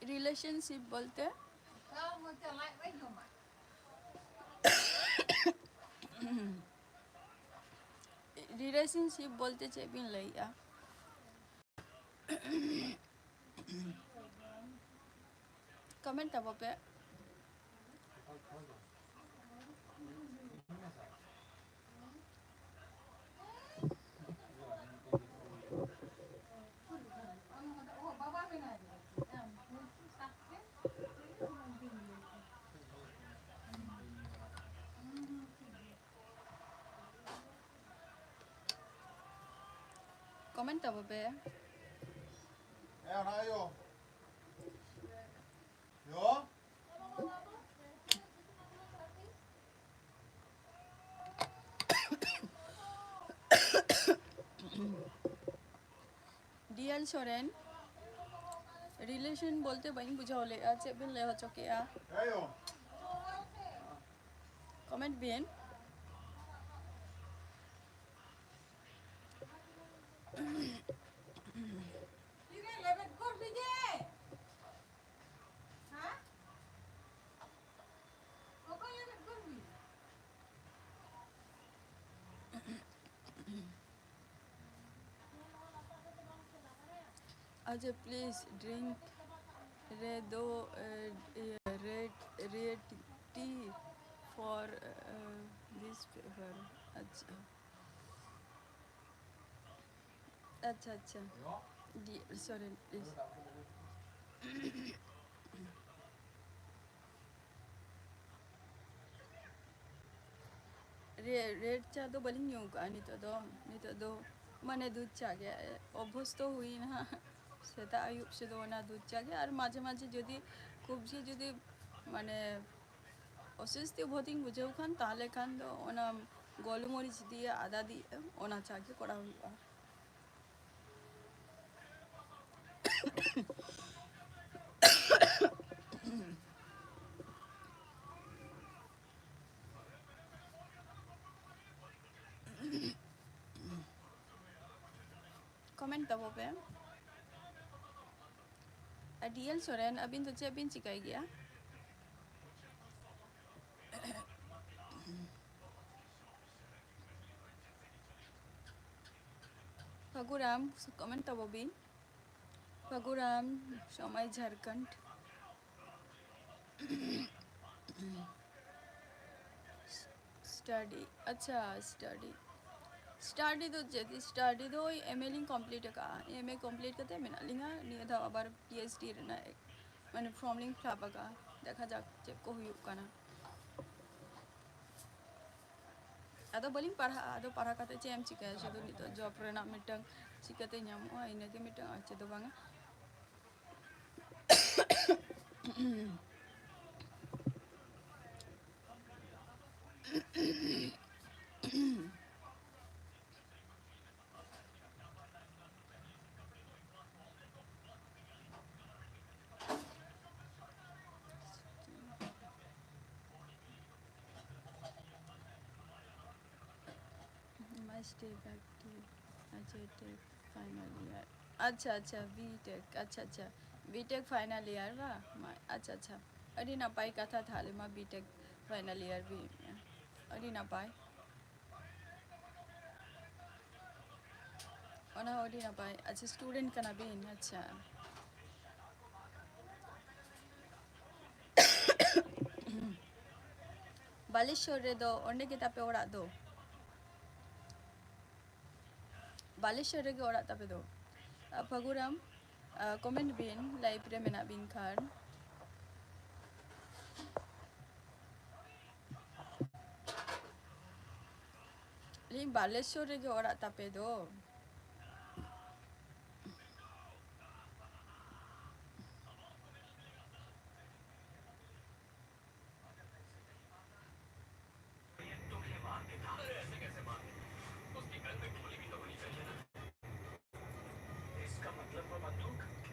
ᱨᱤᱞᱮᱥᱚᱱᱥᱤᱯ ᱵᱚᱞᱛᱮ ᱨᱤᱞᱮᱥᱚᱱᱥᱤᱯ ᱵᱚᱞᱛᱮ ᱪᱮᱫ ᱵᱤᱱ ᱞᱟᱹᱭᱮᱜᱼᱟ? ᱠᱚᱢᱮᱱᱴ ᱛᱟᱵᱚ ᱯᱮ᱾ ᱠᱚᱢᱮᱱᱴ ᱛᱟᱵᱚ ᱯᱮ᱾ ᱦᱮᱸ, ᱚᱱᱟ ᱟᱭᱳ᱾ ᱭᱳ᱾ ᱰᱤ ᱮᱞ ᱥᱚᱨᱮᱱ, ᱨᱤᱞᱮᱥᱚᱱ ᱵᱚᱞᱛᱮ ᱵᱟᱹᱧ ᱵᱩᱡᱷᱟᱹᱣ ᱞᱮᱫᱼᱟ, ᱪᱮᱫ ᱵᱤᱱ ᱞᱟᱹᱭ ᱦᱚᱪᱚ ᱠᱮᱫᱼᱟ? ᱦᱮᱸ ᱭᱳ᱾ ᱠᱚᱢᱮᱱᱴ ᱵᱤᱱ᱾ ᱟᱪᱪᱷᱟ, please drink ᱨᱮᱫᱚ, ᱮ, ᱤᱭᱟᱹ, red, red tea for, A, this fever. ᱟᱪᱪᱷᱟ, ᱟᱪᱪᱷᱟ, ᱟᱪᱪᱷᱟ᱾ ᱰᱤ, sorry, please. ᱨᱮ-, red ᱪᱟ ᱫᱚ ᱵᱟᱹᱞᱤᱧ ᱧᱩ ᱟᱠᱟᱫᱼᱟ ᱱᱤᱛᱚᱜ ᱫᱚ᱾ ᱱᱤᱛᱚᱜ ᱫᱚ ᱢᱟᱱᱮ ᱫᱩᱫᱷ ᱪᱟ ᱜᱮ, ᱚᱵᱵᱷᱚᱥᱛᱚ ᱦᱩᱭᱱᱟ᱾ ᱥᱮᱛᱟᱜ ᱟᱹᱭᱩᱵ ᱥᱮᱫ ᱫᱚ ᱚᱱᱟ ᱫᱩᱫᱷ ᱪᱟ ᱜᱮ, ᱟᱨ ᱢᱟᱡᱷᱮ ᱢᱟᱡᱷᱮ ᱡᱩᱫᱤ ᱠᱷᱩᱵ ᱡᱮ ᱡᱩᱫᱤ ᱢᱟᱱᱮ ᱚᱥᱚᱥᱛᱤ ᱵᱳᱫᱷ ᱤᱧ ᱵᱩᱡᱷᱟᱹᱣ ᱠᱷᱟᱱ, ᱛᱟᱦᱚᱞᱮ ᱠᱷᱟᱱ ᱫᱚ ᱚᱱᱟ ᱜᱚᱞᱢᱚᱨᱤᱪ ᱫᱤᱭᱮ, ᱟᱫᱟ ᱫᱤᱭᱮ ᱚᱱᱟ ᱪᱟ ᱜᱮ ᱠᱚᱨᱟᱣ ᱦᱩᱭᱩᱜᱼᱟ᱾ ᱠᱚᱢᱮᱱᱴ ᱛᱟᱵᱚ ᱯᱮ᱾ ᱟᱨ ᱰᱤ ᱮᱞ ᱥᱚᱨᱮᱱ, ᱟᱹᱵᱤᱱ ᱫᱚ ᱪᱮᱫ ᱵᱤᱱ ᱪᱤᱠᱟᱹᱭ ᱜᱮᱭᱟ? ᱯᱷᱟᱹᱜᱩᱨᱟᱢ, comment ᱛᱟᱵᱚ ᱵᱤᱱ᱾ ᱯᱷᱟᱹᱜᱩᱨᱟᱢ, ᱥᱚᱢᱟᱭ ᱡᱷᱟᱲᱠᱷᱚᱸᱰ᱾ Study, ᱟᱪᱪᱷᱟ, study, study ᱫᱚ ᱪᱮᱫ? Study ᱫᱚ ᱳᱭ M A ᱞᱤᱧ complete ᱟᱠᱟᱫᱼᱟ᱾ M A complete ᱠᱟᱛᱮ ᱢᱮᱱᱟᱜ ᱞᱤᱧᱟ ᱱᱤᱭᱟᱹ ᱫᱷᱟᱣ ᱟᱵᱟᱨ PhD ᱨᱮᱱᱟᱜ ᱢᱟᱱᱮ form ᱞᱤᱧ fill up ᱟᱠᱟᱫᱼᱟ᱾ ᱫᱮᱠᱷᱟ ᱡᱟᱠ ᱪᱮᱫ ᱠᱚ ᱦᱩᱭᱩᱜ ᱠᱟᱱᱟ᱾ ᱟᱫᱚ ᱵᱟᱹᱞᱤᱧ ᱯᱟᱲᱦᱟᱜᱼᱟ, ᱟᱫᱚ ᱯᱟᱲᱦᱟᱣ ᱠᱟᱛᱮ ᱪᱮᱫ ᱮᱢ ᱪᱤᱠᱟᱹᱭᱟ? ᱥᱩᱫᱷᱩ ᱱᱤᱛᱚᱜ job ᱨᱮᱱᱟᱜ ᱢᱤᱫᱴᱟᱝ ᱪᱤᱠᱟᱹᱛᱮ ᱧᱟᱢᱚᱜᱼᱟ, ᱤᱱᱟᱹᱜᱮ ᱢᱤᱫᱴᱟᱝ, ᱟᱨ ᱪᱮᱫ ᱫᱚ ᱵᱟᱝᱟ᱾ My stay back to ᱟᱪᱪᱷᱟ, Tech final year. ᱟᱪᱪᱷᱟ, ᱟᱪᱪᱷᱟ, B Tech. ᱟᱪᱪᱷᱟ, ᱟᱪᱪᱷᱟ, B Tech final year ᱵᱟ? ᱢᱟ, ᱟᱪᱪᱷᱟ, ᱟᱪᱪᱷᱟ, ᱟᱹᱰᱤ ᱱᱟᱯᱟᱭ ᱠᱟᱛᱷᱟ᱾ ᱛᱟᱦᱞᱮ ᱢᱟ B Tech final year ᱵᱤᱱ, ᱟᱹᱰᱤ ᱱᱟᱯᱟᱭ᱾ ᱚᱱᱟ ᱦᱚᱸ ᱟᱹᱰᱤ ᱱᱟᱯᱟᱭ᱾ ᱟᱪᱪᱷᱟ, student ᱠᱟᱱᱟ ᱵᱤᱱ? ᱟᱪᱪᱷᱟ᱾ ᱵᱟᱞᱮᱥᱚᱨ ᱨᱮᱫᱚ ᱚᱸᱰᱮ ᱜᱮ ᱛᱟᱯᱮ ᱚᱲᱟᱜ ᱫᱚ? ᱵᱟᱞᱮᱥᱚᱨ ᱨᱮᱜᱮ ᱚᱲᱟᱜ ᱛᱟᱯᱮ ᱫᱚ? ᱟ, ᱯᱷᱟᱹᱜᱩᱨᱟᱢ, ᱟ, comment ᱵᱤᱱ, live ᱨᱮ ᱢᱮᱱᱟᱜ ᱵᱤᱱ ᱠᱷᱟᱱ᱾ ᱞᱟᱹᱭᱟᱹᱧ, ᱵᱟᱞᱮᱥᱚᱨ ᱨᱮᱜᱮ ᱚᱲᱟᱜ ᱛᱟᱯᱮ ᱫᱚ?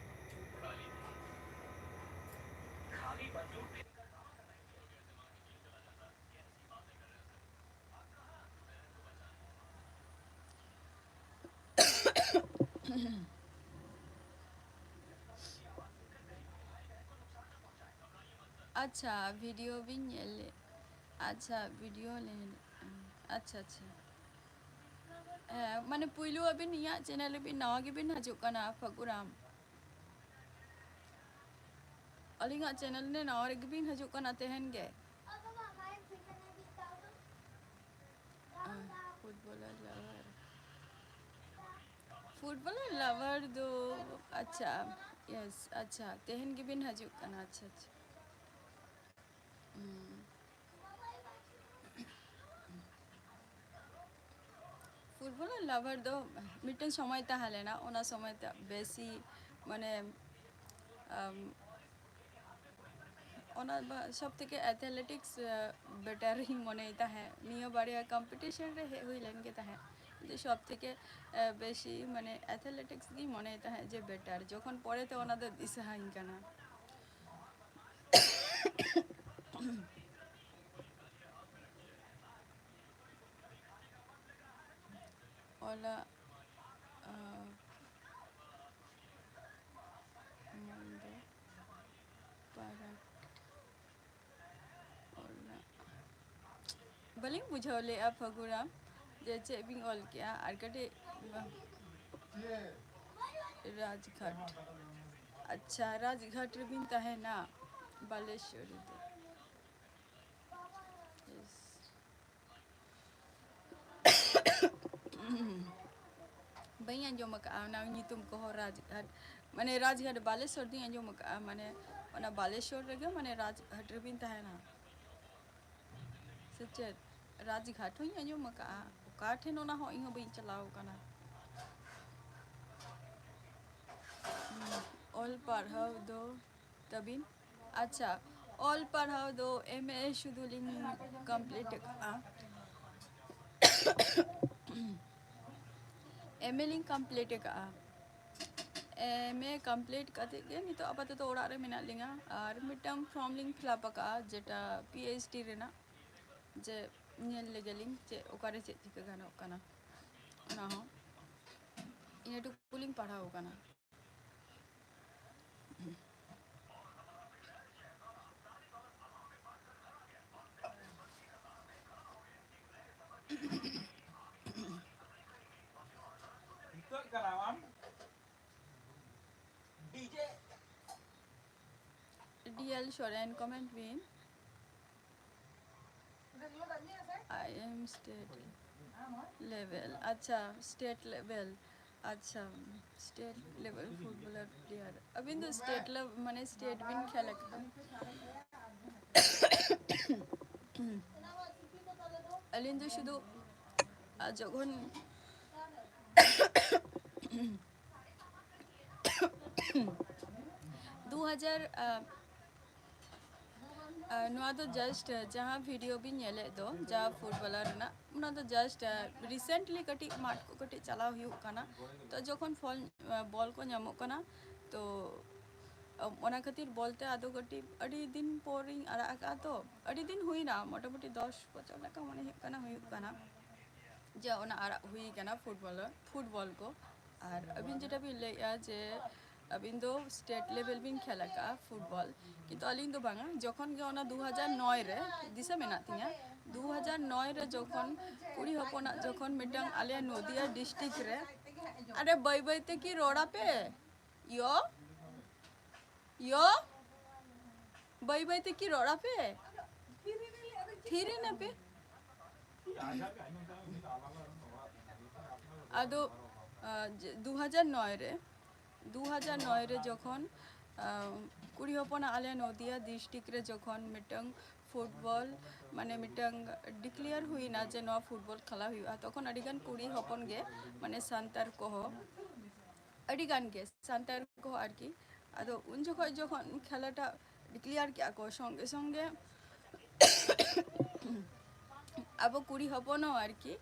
ᱟᱪᱪᱷᱟ, video ᱵᱤᱱ ᱧᱮᱞ ᱞᱮᱫ᱾ ᱟᱪᱪᱷᱟ, video ᱞᱮ ᱧᱮᱞ, ᱟᱪᱪᱷᱟ, ᱟᱪᱪᱷᱟ᱾ ᱦᱮᱸ, ᱢᱟᱱᱮ ᱯᱩᱭᱞᱩ ᱟᱹᱵᱤᱱ ᱤᱧᱟᱹᱜ ᱪᱮᱱᱮᱞ ᱨᱮᱵᱤᱱ ᱱᱟᱣᱟ ᱜᱮᱵᱤᱱ ᱦᱤᱡᱩᱜ ᱠᱟᱱᱟ, ᱯᱷᱟᱹᱜᱩᱨᱟᱢ? ᱟᱹᱞᱤᱧᱟᱜ ᱪᱮᱱᱮᱞ ᱨᱮ ᱱᱟᱣᱟ ᱨᱮᱜᱮ ᱵᱤᱱ ᱦᱤᱡᱩᱜ ᱠᱟᱱᱟ ᱛᱮᱦᱮᱧ ᱜᱮ? ᱯᱷᱩᱴᱵᱚᱞᱟᱨ ᱞᱟᱣᱟᱨ, ᱯᱷᱩᱴᱵᱚᱞᱟᱨ ᱞᱟᱣᱟᱨ ᱫᱚ, ᱟᱪᱪᱷᱟ, ᱭᱮᱥ, ᱟᱪᱪᱷᱟ, ᱛᱮᱦᱮᱧ ᱜᱮᱵᱤᱱ ᱦᱤᱡᱩᱜ ᱠᱟᱱᱟ, ᱟᱪᱪᱷᱟ, ᱟᱪᱪᱷᱟ᱾ ᱦᱩᱸ᱾ ᱯᱷᱩᱴᱵᱚᱞ ᱞᱟᱵᱷᱟᱨ ᱫᱚ ᱢᱤᱫᱴᱮᱱ ᱥᱚᱢᱚᱭ ᱛᱟᱦᱮᱸ ᱞᱮᱱᱟ, ᱚᱱᱟ ᱥᱚᱢᱚᱭ ᱛᱮ ᱵᱮᱥᱤ, ᱢᱟᱱᱮ, ᱟᱢ, ᱚᱱᱟ ᱵᱟ-, ᱥᱚᱵ ᱛᱷᱮᱠᱮ ᱮᱛᱷᱞᱮᱴᱤᱠᱥ, ᱟ, ᱵᱮᱴᱟᱨ ᱤᱧ ᱢᱚᱱᱮᱭ ᱛᱟᱦᱮᱸᱫ᱾ ᱱᱤᱭᱟᱹ ᱵᱟᱨᱭᱟ ᱠᱚᱢᱯᱤᱴᱤᱥᱚᱱ ᱨᱮ ᱦᱮᱡ ᱦᱩᱭ ᱞᱮᱱ ᱜᱮ ᱛᱟᱦᱮᱸᱫ, ᱠᱤᱱᱛᱩ ᱥᱚᱵ ᱛᱷᱮᱠᱮ, ᱟ, ᱵᱮᱥᱤ, ᱢᱟᱱᱮ, ᱮᱛᱷᱞᱮᱴᱤᱠᱥ ᱜᱤᱧ ᱢᱚᱱᱮᱭ ᱛᱟᱦᱮᱸᱫ ᱡᱮ ᱵᱮᱴᱟᱨ᱾ ᱡᱚᱠᱷᱚᱱ ᱯᱚᱨᱮ ᱛᱮ ᱚᱱᱟ ᱫᱚ ᱫᱤᱥᱟᱹ ᱟᱹᱧ ᱠᱟᱱᱟ᱾ ᱚᱞᱟ, ᱟ, ᱢᱚᱱ ᱫᱚ ᱯᱟᱨᱟᱠ, ᱚᱞᱟ᱾ ᱵᱟᱹᱞᱤᱧ ᱵᱩᱡᱷᱟᱹᱣ ᱞᱮᱜᱼᱟ ᱯᱷᱟᱹᱜᱩᱨᱟᱢ, ᱡᱮ ᱪᱮᱫ ᱵᱤᱱ ᱚᱞ ᱠᱮᱜᱼᱟ, ᱟᱨ ᱠᱟᱹᱴᱤᱡ ᱵᱟ-, ᱨᱟᱡᱽᱜᱷᱟᱴ᱾ ᱟᱪᱪᱷᱟ, ᱨᱟᱡᱽᱜᱷᱟᱴ ᱨᱮᱵᱤᱱ ᱛᱟᱦᱮᱱᱟ, ᱵᱟᱞᱮᱥᱚᱨ ᱨᱮᱫᱚ᱾ ᱭᱮᱥ᱾ ᱵᱟᱹᱧ ᱟᱸᱡᱚᱢ ᱟᱠᱟᱫᱼᱟ ᱚᱱᱟ ᱧᱩᱛᱩᱢ ᱠᱚᱦᱚᱸ, ᱨᱟᱡᱽᱜᱷᱟᱴ, ᱢᱟᱱᱮ ᱨᱟᱡᱽᱜᱷᱟᱴ ᱵᱟᱞᱮᱥᱚᱨ ᱫᱚᱧ ᱟᱸᱡᱚᱢ ᱟᱠᱟᱫᱼᱟ, ᱢᱟᱱᱮ ᱚᱱᱟ ᱵᱟᱞᱮᱥᱚᱨ ᱨᱮᱜᱮ, ᱢᱟᱱᱮ ᱨᱟᱡᱽᱜᱷᱟᱴ ᱨᱮᱵᱤᱱ ᱛᱟᱦᱮᱱᱟ ᱥᱮ ᱪᱮᱫ? ᱨᱟᱡᱽᱜᱷᱟᱴ ᱦᱚᱸᱧ ᱟᱸᱡᱚᱢ ᱟᱠᱟᱫᱼᱟ, ᱚᱠᱟ ᱴᱷᱮᱱ ᱚᱱᱟ ᱦᱚᱸ ᱤᱧ ᱦᱚᱸ ᱵᱟᱹᱧ ᱪᱟᱞᱟᱣ ᱟᱠᱟᱱᱟ᱾ ᱚᱞ ᱯᱟᱲᱦᱟᱣ ᱫᱚ ᱛᱟᱹᱵᱤᱱ? ᱟᱪᱪᱷᱟ, ᱚᱞ ᱯᱟᱲᱦᱟᱣ ᱫᱚ ᱮᱢ ᱮ ᱥᱩᱫᱷᱩ ᱞᱤᱧ ᱠᱚᱢᱯᱞᱤᱴ ᱟᱠᱟᱫᱼᱟ᱾ ᱮᱢ ᱮ ᱞᱤᱧ ᱠᱚᱢᱯᱞᱤᱴ ᱟᱠᱟᱫᱼᱟ᱾ ᱮᱢ ᱮ ᱠᱚᱢᱯᱞᱤᱴ ᱠᱟᱛᱮᱫ ᱜᱮ ᱱᱤᱛᱚᱜ ᱟᱯᱟᱛᱚᱛᱚ ᱚᱲᱟᱜ ᱨᱮ ᱢᱮᱱᱟᱜ ᱞᱤᱧᱟ᱾ ᱟᱨ ᱢᱤᱫᱴᱟᱝ ᱯᱷᱨᱚᱢ ᱞᱤᱧ ᱯᱷᱤᱞᱟᱯ ᱟᱠᱟᱫᱼᱟ, ᱡᱮᱴᱟ ᱯᱤ ᱮᱭᱤᱪ ᱰᱤ ᱨᱮᱱᱟᱜ, ᱡᱮ ᱧᱮᱞ ᱞᱮᱜᱮᱞᱤᱧ ᱪᱮᱫ, ᱚᱠᱟᱨᱮ ᱪᱮᱫ ᱪᱤᱠᱟᱹ ᱜᱟᱱᱚᱜ ᱠᱟᱱᱟ᱾ ᱚᱱᱟ ᱦᱚᱸ ᱤᱱᱟᱹ ᱴᱩᱠᱩ ᱞᱤᱧ ᱯᱟᱲᱦᱟᱣ ᱟᱠᱟᱱᱟ᱾ Soren, comment bin. I am state level, ᱟᱪᱪᱷᱟ, state level, ᱟᱪᱪᱷᱟ, state level footballer player᱾ ᱟᱹᱵᱤᱱ ᱫᱚ state level, ᱢᱟᱱᱮ state ᱵᱤᱱ ᱠᱷᱮᱞ ᱟᱠᱟᱫᱟ? ᱟᱹᱞᱤᱧ ᱫᱚ ᱥᱩᱫᱷᱩ, ᱟᱨ ᱡᱚᱠᱷᱚᱱ ᱫᱩ ᱦᱟᱡᱟᱨ, ᱟᱸ, ᱟᱸ, ᱱᱚᱣᱟ ᱫᱚ just, ᱟᱸ, ᱡᱟᱦᱟᱸ video ᱵᱤᱱ ᱧᱮᱞᱮᱫ ᱫᱚ, ᱡᱟᱦᱟᱸ footballer ᱨᱮᱱᱟᱜ, ᱚᱱᱟ ᱫᱚ just, ᱟᱸ, recently ᱠᱟᱹᱴᱤᱡ ᱢᱟᱴᱷ ᱠᱚ ᱠᱟᱹᱴᱤᱡ ᱪᱟᱞᱟᱣ ᱦᱩᱭᱩᱜ ᱠᱟᱱᱟ᱾ ᱛᱚ ᱡᱚᱠᱷᱚᱱ ᱯᱷᱚᱞ, ᱟᱸ, ᱵᱚᱞ ᱠᱚ ᱧᱟᱢᱚᱜ ᱠᱟᱱᱟ, ᱛᱚ, ᱟᱸ, ᱚᱱᱟ ᱠᱷᱟᱹᱛᱤᱨ ᱵᱚᱞ ᱛᱮ ᱟᱫᱚ ᱠᱟᱹᱴᱤᱡ ᱟᱹᱰᱤ ᱫᱤᱱ ᱯᱚᱨᱤᱧ ᱟᱲᱟᱜ ᱟᱠᱟᱫᱼᱟ᱾ ᱛᱚ ᱟᱹᱰᱤ ᱫᱤᱱ ᱦᱩᱭᱱᱟ, ᱢᱚᱴᱟᱢᱩᱴᱤ ᱫᱚᱥ ᱵᱚᱪᱷᱚᱨ ᱞᱮᱠᱟ ᱢᱚᱱᱮ ᱦᱩᱭᱩᱜ ᱠᱟᱱᱟ, ᱦᱩᱭᱩᱜ ᱠᱟᱱᱟ᱾ ᱡᱮ ᱚᱱᱟ ᱟᱲᱟᱜ ᱦᱩᱭ ᱠᱟᱱᱟ football, football ᱠᱚ᱾ ᱟᱨ ᱟᱹᱵᱤᱱ ᱡᱮᱴᱟ ᱵᱤᱱ ᱞᱟᱹᱭᱮᱫᱼᱟ ᱡᱮ ᱟᱹᱵᱤᱱ ᱫᱚ state level ᱵᱤᱱ ᱠᱷᱮᱞ ᱟᱠᱟᱫᱼᱟ football, ᱠᱤᱱᱛᱩ ᱟᱹᱞᱤᱧ ᱫᱚ ᱵᱟᱝᱟ᱾ ᱡᱚᱠᱷᱚᱱ ᱜᱮ ᱚᱱᱟ ᱫᱩ ᱦᱟᱡᱟᱨ ᱱᱚᱭ ᱨᱮ, ᱫᱤᱥᱟᱹ ᱢᱮᱱᱟᱜ ᱛᱤᱧᱟ, ᱫᱩ ᱦᱟᱡᱟᱨ ᱱᱚᱭ ᱨᱮ ᱡᱚᱠᱷᱚᱱ ᱠᱩᱲᱤ ᱦᱚᱯᱚᱱᱟᱜ ᱡᱚᱠᱷᱚᱱ ᱢᱤᱫᱴᱟᱝ ᱟᱞᱮ ᱱᱚᱫᱤᱭᱟ district ᱨᱮ, ᱟᱨᱮ ᱵᱟᱹᱭ ᱵᱟᱹᱭ ᱛᱮ ᱠᱤ ᱨᱚᱲ ᱟᱯᱮ? ᱭᱚ, ᱭᱚ, ᱵᱟᱹᱭ ᱵᱟᱹᱭ ᱛᱮ ᱠᱤ ᱨᱚᱲ ᱟᱯᱮ? ᱛᱷᱤᱨ ᱮᱱᱟ ᱯᱮ? ᱟᱫᱚ, ᱟᱸ, ᱡᱮ, ᱫᱩ ᱦᱟᱡᱟᱨ ᱱᱚᱭ ᱨᱮ, ᱫᱩ ᱦᱟᱡᱟᱨ ᱱᱚᱭ ᱨᱮ ᱡᱚᱠᱷᱚᱱ, ᱟᱸ, ᱠᱩᱲᱤ ᱦᱚᱯᱚᱱᱟᱜ ᱟᱞᱮ ᱱᱚᱫᱤᱭᱟ district ᱨᱮ ᱡᱚᱠᱷᱚᱱ ᱢᱤᱫᱴᱟᱝ football, ᱢᱟᱱᱮ ᱢᱤᱫᱴᱟᱝ declare ᱦᱩᱭᱱᱟ ᱡᱮ ᱱᱚᱣᱟ football ᱠᱷᱮᱞᱟ ᱦᱩᱭᱩᱜᱼᱟ, ᱛᱚᱠᱷᱚᱱ ᱟᱹᱰᱤᱜᱟᱱ ᱠᱩᱲᱤ ᱦᱚᱯᱚᱱ ᱜᱮ, ᱢᱟᱱᱮ ᱥᱟᱱᱛᱟᱲ ᱠᱚᱦᱚᱸ, ᱟᱹᱰᱤ ᱜᱟᱱ ᱜᱮ ᱥᱟᱱᱛᱟᱲ ᱠᱚ ᱟᱨᱠᱤ᱾ ᱟᱫᱚ ᱩᱱ ᱡᱚᱠᱷᱚᱱ ᱡᱚᱠᱷᱚᱱ ᱠᱷᱮᱞᱟᱴᱟᱜ declare ᱠᱮᱜᱼᱟ ᱠᱚ, ᱥᱚᱸᱜᱮ ᱥᱚᱸᱜᱮ ᱟᱵᱚ ᱠᱩᱲᱤ ᱦᱚᱯᱚᱱ ᱦᱚᱸ ᱟᱨᱠᱤ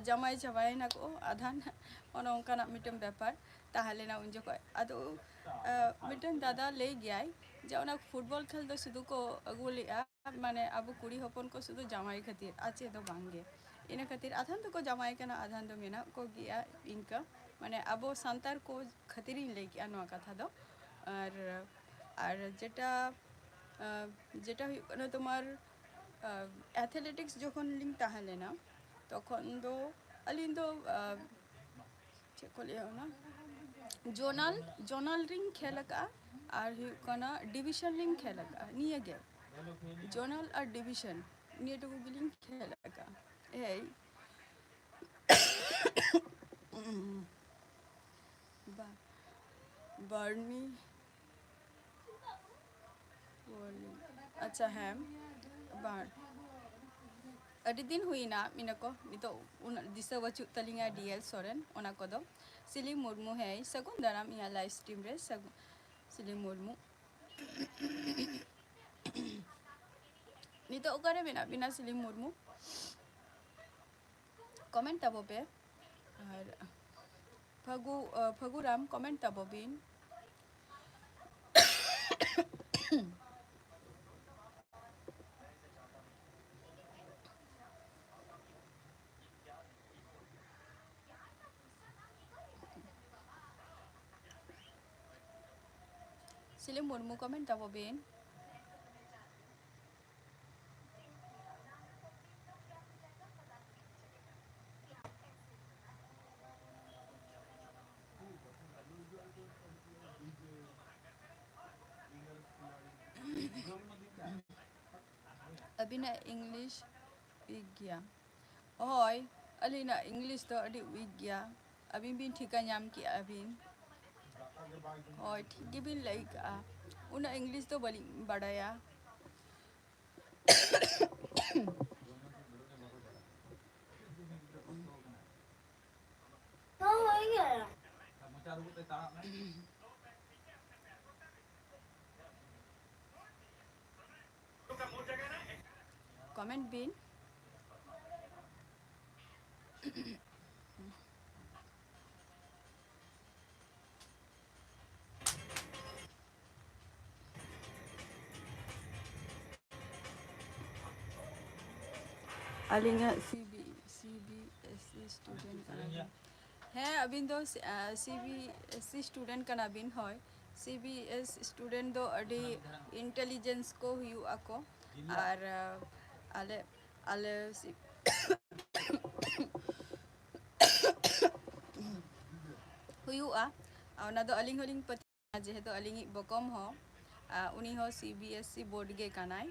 ᱡᱟᱶᱟᱭ ᱪᱟᱵᱟᱭᱮᱱᱟ ᱠᱚ ᱟᱫᱷᱟᱱ, ᱚᱱᱮ ᱚᱱᱠᱟᱱᱟᱜ ᱢᱤᱫᱴᱮᱱ ᱵᱮᱯᱟᱨ ᱛᱟᱦᱮᱸ ᱞᱮᱱᱟ ᱩᱱ ᱡᱚᱠᱷᱚᱱ᱾ ᱟᱫᱚ, ᱟᱸ, ᱢᱤᱫᱴᱮᱱ ᱫᱟᱫᱟ ᱞᱟᱹᱭ ᱜᱮᱭᱟᱭ ᱡᱮ ᱚᱱᱟ football ᱠᱷᱮᱞ ᱫᱚ ᱥᱩᱫᱷᱩ ᱠᱚ ᱟᱹᱜᱩ ᱞᱮᱜᱼᱟ, ᱢᱟᱱᱮ ᱟᱵᱚ ᱠᱩᱲᱤ ᱦᱚᱯᱚᱱ ᱠᱚ ᱥᱩᱫᱷᱩ ᱡᱟᱶᱟᱭ ᱠᱷᱟᱹᱛᱤᱨ, ᱟᱨ ᱪᱮᱫ ᱫᱚ ᱵᱟᱝ ᱜᱮ᱾ ᱤᱱᱟᱹ ᱠᱷᱟᱹᱛᱤᱨ ᱟᱫᱷᱟᱱ ᱫᱚᱠᱚ ᱡᱟᱶᱟᱭ ᱠᱟᱱᱟ, ᱟᱫᱷᱟᱱ ᱫᱚ ᱢᱮᱱᱟᱜ ᱠᱚᱜᱮᱭᱟ ᱤᱱᱠᱟᱹ, ᱢᱟᱱᱮ ᱟᱵᱚ ᱥᱟᱱᱛᱟᱲ ᱠᱚ ᱠᱷᱟᱹᱛᱤᱨᱤᱧ ᱞᱟᱹᱭ ᱠᱮᱜᱼᱟ ᱱᱚᱣᱟ ᱠᱟᱛᱷᱟ ᱫᱚ᱾ ᱟᱨ, ᱟᱨ ᱡᱮᱴᱟ, ᱟᱸ, ᱡᱮᱴᱟ ᱦᱩᱭᱩᱜ ᱠᱟᱱᱟ ᱛᱳᱢᱟᱨ, ᱟᱸ, athletics ᱡᱚᱠᱷᱚᱱ ᱞᱤᱧ ᱛᱟᱦᱮᱸ ᱞᱮᱱᱟ, ᱛᱚᱠᱷᱚᱱ ᱫᱚ ᱟᱹᱞᱤᱧ ᱫᱚ, ᱟᱸ, ᱪᱮᱫ ᱠᱚ ᱞᱟᱹᱭᱟ ᱚᱱᱟ, ᱡᱳᱱᱟᱞ, ᱡᱳᱱᱟᱞ ᱨᱤᱧ ᱠᱷᱮᱞ ᱟᱠᱟᱫᱼᱟ, ᱟᱨ ᱦᱩᱭᱩᱜ ᱠᱟᱱᱟ ᱰᱤᱵᱤᱥᱚᱱ ᱞᱤᱧ ᱠᱷᱮᱞ ᱟᱠᱟᱫᱼᱟ᱾ ᱱᱤᱭᱟᱹ ᱜᱮ ᱡᱳᱱᱟᱞ ᱟᱨ ᱰᱤᱵᱤᱥᱚᱱ, ᱱᱤᱭᱟᱹ ᱴᱩᱠᱩ ᱜᱮᱞᱤᱧ ᱠᱷᱮᱞ ᱟᱠᱟᱫᱼᱟ᱾ ᱮᱭ ᱵᱟ-, ᱵᱟᱨᱱᱤ ᱟᱪᱪᱷᱟ, ᱦᱮᱸ, ᱵᱟᱝ, ᱟᱹᱰᱤ ᱫᱤᱱ ᱦᱩᱭᱱᱟ, ᱢᱮᱱᱟᱠᱚ, ᱱᱤᱛᱚᱜ ᱩᱱᱟᱹᱜ ᱫᱤᱥᱟᱹ ᱵᱟᱹᱪᱩᱜ ᱛᱟᱹᱞᱤᱧᱟ, ᱰᱤ ᱮᱞ ᱥᱚᱨᱮᱱ, ᱚᱱᱟ ᱠᱚᱫᱚ᱾ ᱥᱤᱞᱤ ᱢᱩᱨᱢᱩ, ᱦᱮᱸ, ᱥᱟᱹᱜᱩᱱ ᱫᱟᱨᱟᱢ ᱤᱧᱟᱹᱜ live stream ᱨᱮ, ᱥᱟᱹᱜᱩᱱ, ᱥᱤᱞᱤ ᱢᱩᱨᱢᱩ᱾ ᱱᱤᱛᱚᱜ ᱚᱠᱟᱨᱮ ᱢᱮᱱᱟᱜ ᱵᱤᱱᱟ, ᱥᱤᱞᱤ ᱢᱩᱨᱢᱩ? Comment ᱛᱟᱵᱚ ᱯᱮ᱾ ᱟᱨ ᱯᱷᱟᱹᱜᱩ, ᱟᱹ, ᱯᱷᱟᱹᱜᱩᱨᱟᱢ, comment ᱛᱟᱵᱚ ᱵᱤᱱ᱾ ᱥᱤᱞᱤ ᱢᱩᱨᱢᱩ, comment ᱛᱟᱵᱚ ᱵᱤᱱ᱾ ᱟᱹᱵᱤᱱᱟᱜ English weak ᱜᱮᱭᱟ᱾ ᱦᱳᱭ, ᱟᱹᱞᱤᱧᱟᱜ English ᱫᱚ ᱟᱹᱰᱤ weak ᱜᱮᱭᱟ᱾ ᱟᱹᱵᱤᱱ ᱵᱤᱱ ᱴᱷᱤᱠᱟᱹ ᱧᱟᱢ ᱠᱮᱜᱼᱟ ᱵᱤᱱ᱾ ᱦᱳᱭ, ᱴᱷᱤᱠ ᱜᱮᱵᱤᱱ ᱞᱟᱹᱭ ᱠᱟᱜᱼᱟ᱾ ᱩᱱᱟᱹᱜ English ᱫᱚ ᱵᱟᱹᱞᱤᱧ ᱵᱟᱰᱟᱭᱟ᱾ Comment ᱵᱤᱱ᱾ ᱟᱹᱞᱤᱧᱟᱜ C B, C B S E student ᱠᱟᱱᱟ ᱵᱤᱱ᱾ ᱦᱮᱸ, ᱟᱹᱵᱤᱱ ᱫᱚ ᱥᱤ-, ᱟ, C B S E student ᱠᱟᱱᱟ ᱵᱤᱱ, ᱦᱳᱭ᱾ ᱥᱤ ᱵᱤ ᱮᱥ student ᱫᱚ ᱟᱹᱰᱤ intelligence ᱠᱚ ᱦᱩᱭᱩᱜ ᱟᱠᱚ᱾ ᱟᱨ, ᱟ, ᱟᱞᱮ, ᱟᱞᱮ ᱥᱤ-, ᱦᱩᱭᱩᱜᱼᱟ᱾ ᱚᱱᱟ ᱫᱚ ᱟᱹᱞᱤᱧ ᱦᱚᱸᱞᱤᱧ ᱯᱟᱹᱛᱭᱟᱹᱜᱼᱟ, ᱡᱮᱦᱮᱛᱩ ᱟᱹᱞᱤᱧᱤᱡ ᱵᱚᱠᱚᱢ ᱦᱚᱸ, ᱟ, ᱩᱱᱤ ᱦᱚᱸ C B S C board ᱜᱮ ᱠᱟᱱᱟᱭ᱾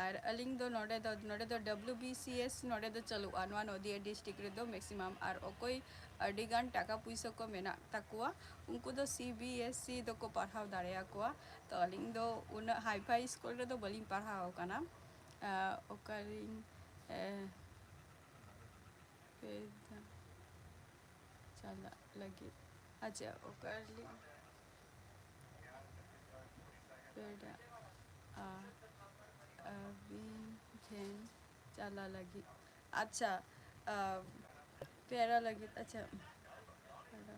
ᱟᱨ ᱟᱹᱞᱤᱧ ᱫᱚ ᱱᱚᱰᱮ ᱫᱚ, ᱱᱚᱰᱮ ᱫᱚ ᱰᱟᱵᱞᱤᱭᱩ ᱵᱤ ᱥᱤ ᱮᱥ ᱱᱚᱰᱮ ᱫᱚ ᱪᱟᱹᱞᱩᱜᱼᱟ, ᱱᱚᱣᱟ ᱱᱚᱫᱤᱭᱟ ᱰᱤᱥᱴᱨᱤᱠᱴ ᱨᱮᱫᱚ ᱢᱮᱠᱥᱤᱢᱟᱢ᱾ ᱟᱨ ᱚᱠᱚᱭ ᱟᱹᱰᱤ ᱜᱟᱱ ᱴᱟᱠᱟ ᱯᱩᱭᱥᱟᱹ ᱠᱚ ᱢᱮᱱᱟᱜ ᱛᱟᱠᱚᱣᱟ, ᱩᱱᱠᱩ ᱫᱚ ᱥᱤ ᱵᱤ ᱮᱥ ᱥᱤ ᱫᱚᱠᱚ ᱯᱟᱲᱦᱟᱣ ᱫᱟᱲᱮᱭᱟᱠᱚᱣᱟ᱾ ᱛᱚ ᱟᱹᱞᱤᱧ ᱫᱚ ᱩᱱᱟᱹᱜ ᱦᱟᱭ ᱯᱷᱟᱭ ᱥᱠᱩᱞ ᱨᱮᱫᱚ ᱵᱟᱹᱞᱤᱧ ᱯᱟᱲᱦᱟᱣ ᱟᱠᱟᱱᱟ᱾ ᱟ, ᱚᱠᱟᱨᱤᱧ, ᱮ, ᱯᱮ ᱫᱷᱟᱣ ᱪᱟᱞᱟᱜ ᱞᱟᱹᱜᱤᱫ᱾ ᱟᱪᱪᱷᱟ, ᱚᱠᱟᱨᱮᱞᱤᱧ ᱯᱮᱲᱟᱜᱼᱟ? ᱟᱹᱵᱤᱱ ᱴᱷᱮᱱ ᱪᱟᱞᱟᱜ ᱞᱟᱹᱜᱤᱫ᱾ ᱟᱪᱪᱷᱟ, ᱟ, ᱯᱮᱲᱟ ᱞᱟᱹᱜᱤᱫ᱾ ᱟᱪᱪᱷᱟ, ᱯᱮᱲᱟ᱾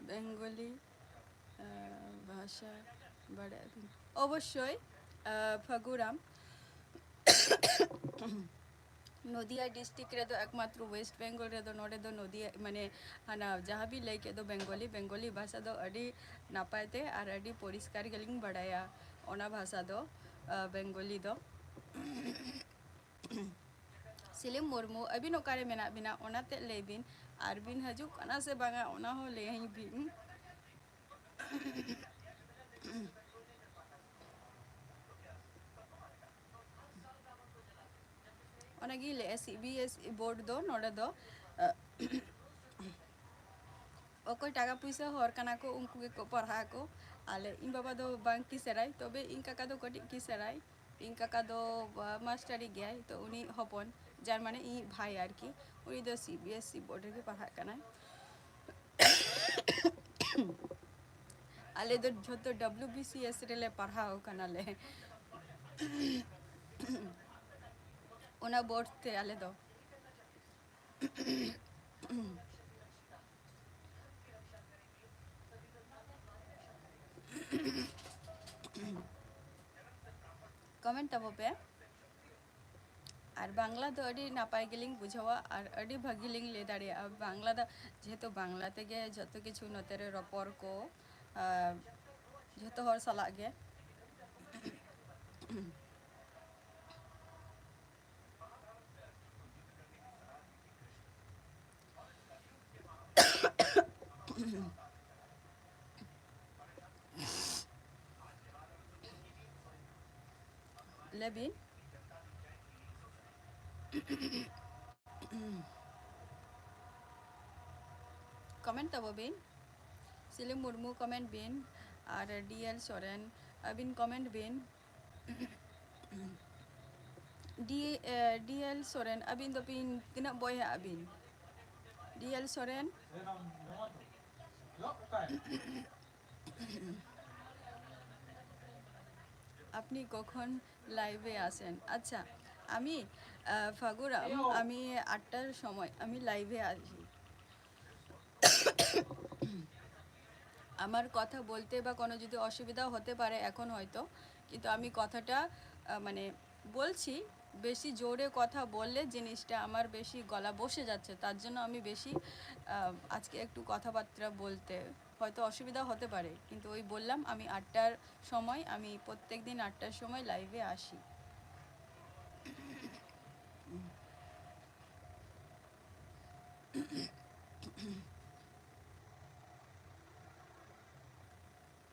ᱵᱮᱝᱜᱚᱞᱤ, ᱟ, ᱵᱷᱟᱥᱟ ᱵᱟᱲᱟᱭ ᱟᱹᱵᱤᱱ? ᱚᱵᱚᱥᱥᱳᱭ, ᱟ, ᱯᱷᱟᱹᱜᱩᱨᱟᱢ᱾ ᱱᱚᱫᱤᱭᱟ ᱰᱤᱥᱴᱨᱤᱠᱴ ᱨᱮᱫᱚ ᱮᱠᱢᱟᱛᱨᱚ ᱳᱭᱮᱥᱴ ᱵᱮᱝᱜᱚᱞ ᱨᱮᱫᱚ, ᱱᱚᱰᱮ ᱫᱚ ᱱᱚᱫᱤᱭᱟ, ᱢᱟᱱᱮ, ᱦᱟᱱᱟ ᱡᱟᱦᱟᱸ ᱵᱤᱱ ᱞᱟᱹᱭ ᱠᱮᱫ ᱫᱚ ᱵᱮᱝᱜᱚᱞᱤ, ᱵᱮᱝᱜᱚᱞᱤ ᱵᱷᱟᱥᱟ ᱫᱚ ᱟᱹᱰᱤ ᱱᱟᱯᱟᱭ ᱛᱮ ᱟᱨ ᱟᱹᱰᱤ ᱯᱚᱨᱤᱥᱠᱟᱨ ᱜᱮᱞᱤᱧ ᱵᱟᱲᱟᱭᱟ ᱚᱱᱟ ᱵᱷᱟᱥᱟ ᱫᱚ, ᱟ, ᱵᱮᱝᱜᱚᱞᱤ ᱫᱚ᱾ ᱥᱤᱞᱤᱢ ᱢᱩᱨᱢᱩ, ᱟᱹᱵᱤᱱ ᱚᱠᱟᱨᱮ ᱢᱮᱱᱟᱜ ᱵᱤᱱᱟ ᱚᱱᱟᱛᱮ ᱞᱟᱹᱭ ᱵᱤᱱ, ᱟᱨ ᱵᱤᱱ ᱦᱤᱡᱩᱜ ᱠᱟᱱᱟ ᱥᱮ ᱵᱟᱝᱟ ᱚᱱᱟ ᱦᱚᱸ ᱞᱟᱹᱭᱟᱹᱧ ᱵᱤᱱ᱾ ᱚᱱᱟᱜᱤᱧ ᱞᱟᱹᱭᱮᱫᱼᱟ, C B S E board ᱫᱚ ᱱᱚᱰᱮ ᱫᱚ, ᱚᱠᱚᱭ ᱴᱟᱠᱟ ᱯᱩᱭᱥᱟᱹ ᱦᱚᱲ ᱠᱟᱱᱟ ᱠᱚ, ᱩᱱᱠᱩ ᱜᱮᱠᱚ ᱯᱟᱲᱦᱟᱜ ᱟᱠᱚ᱾ ᱟᱞᱮ, ᱤᱧ ᱵᱟᱵᱟ ᱫᱚ ᱵᱟᱝ ᱠᱤᱥᱟᱹᱬᱟᱭ, ᱛᱚᱵᱮ ᱤᱧ ᱠᱟᱠᱟ ᱫᱚ ᱠᱟᱹᱴᱤᱡ ᱠᱤᱥᱟᱹᱬᱟᱭ᱾ ᱤᱧ ᱠᱟᱠᱟ ᱫᱚ, ᱟ, ᱢᱟᱥᱴᱟᱨᱤ ᱜᱮᱭᱟᱭ, ᱛᱚ ᱩᱱᱤ ᱦᱚᱯᱚᱱ, ᱡᱟᱨ ᱢᱟᱱᱮ ᱤᱧᱤᱡ ᱵᱷᱟᱭ ᱟᱨᱠᱤ, ᱩᱱᱤ ᱫᱚ C B S E board ᱨᱮᱜᱮ ᱯᱟᱲᱦᱟᱜ ᱠᱟᱱᱟᱭ᱾ ᱟᱞᱮ ᱫᱚ ᱡᱷᱚᱛᱚ ᱰᱟᱵᱞᱤᱭᱩ ᱵᱤ ᱥᱤ ᱮᱥ ᱨᱮᱞᱮ ᱯᱟᱲᱦᱟᱣ ᱠᱟᱱᱟᱞᱮ᱾ ᱚᱱᱟ ᱵᱳᱨᱰ ᱛᱮ ᱟᱞᱮ ᱫᱚ᱾ ᱠᱚᱢᱮᱱᱴ ᱛᱟᱵᱚ ᱯᱮ᱾ ᱟᱨ ᱵᱟᱝᱞᱟ ᱫᱚ ᱟᱹᱰᱤ ᱱᱟᱯᱟᱭ ᱜᱮᱞᱤᱧ ᱵᱩᱡᱷᱟᱹᱣᱟ ᱟᱨ ᱟᱹᱰᱤ ᱵᱷᱟᱹᱜᱤ ᱞᱤᱧ ᱞᱟᱹᱭ ᱫᱟᱲᱮᱭᱟᱜᱼᱟ᱾ ᱵᱟᱝᱞᱟ ᱫᱚ ᱡᱮᱦᱮᱛᱩ ᱵᱟᱝᱞᱟ ᱛᱮᱜᱮ ᱡᱷᱚᱛᱚ ᱠᱤᱪᱷᱩ ᱱᱚᱛᱮ ᱨᱮ ᱨᱚᱯᱚᱲ ᱠᱚ, ᱟᱨ ᱡᱷᱚᱛᱚ ᱦᱚᱲ ᱥᱟᱞᱟᱜ ᱜᱮ᱾ ᱞᱟᱹᱭ ᱵᱤᱱ᱾ ᱠᱚᱢᱮᱱᱴ ᱛᱟᱵᱚ ᱵᱤᱱ᱾ ᱥᱤᱞᱤᱢ ᱢᱩᱨᱢᱩ ᱠᱚᱢᱮᱱᱴ ᱵᱤᱱ, ᱟᱨ ᱰᱤ ᱮᱞ ᱥᱚᱨᱮᱱ ᱟᱹᱵᱤᱱ ᱠᱚᱢᱮᱱᱴ ᱵᱤᱱ᱾ ᱰᱤ, ᱮ, ᱰᱤ ᱮᱞ ᱥᱚᱨᱮᱱ, ᱟᱹᱵᱤᱱ ᱫᱚᱵᱤᱱ ᱛᱤᱱᱟᱹᱜ ᱵᱚᱭᱦᱟᱜ ᱟᱹᱵᱤᱱ? ᱰᱤ ᱮᱞ ᱥᱚᱨᱮᱱ। আপনি কখন লাইভে আসেন? আচ্ছা, আমি, আহ, ফাগুরাম, আমি আটটার সময় আমি লাইভে আসি। আমার কথা বলতে বা কোনো যদি অসুবিধা হতে পারে এখন হয়তো, কিন্তু আমি কথাটা, আহ, মানে বলছি, বেশি জোরে কথা বললে জিনিসটা আমার বেশি গলা বসে যাচ্ছে, তার জন্য আমি বেশি, আহ, আজকে একটু কথাবার্তা বলতে হয়তো অসুবিধা হতে পারে, কিন্তু ওই বললাম আমি আটটার সময়, আমি প্রত্যেক দিন আটটার সময় লাইভে আসি।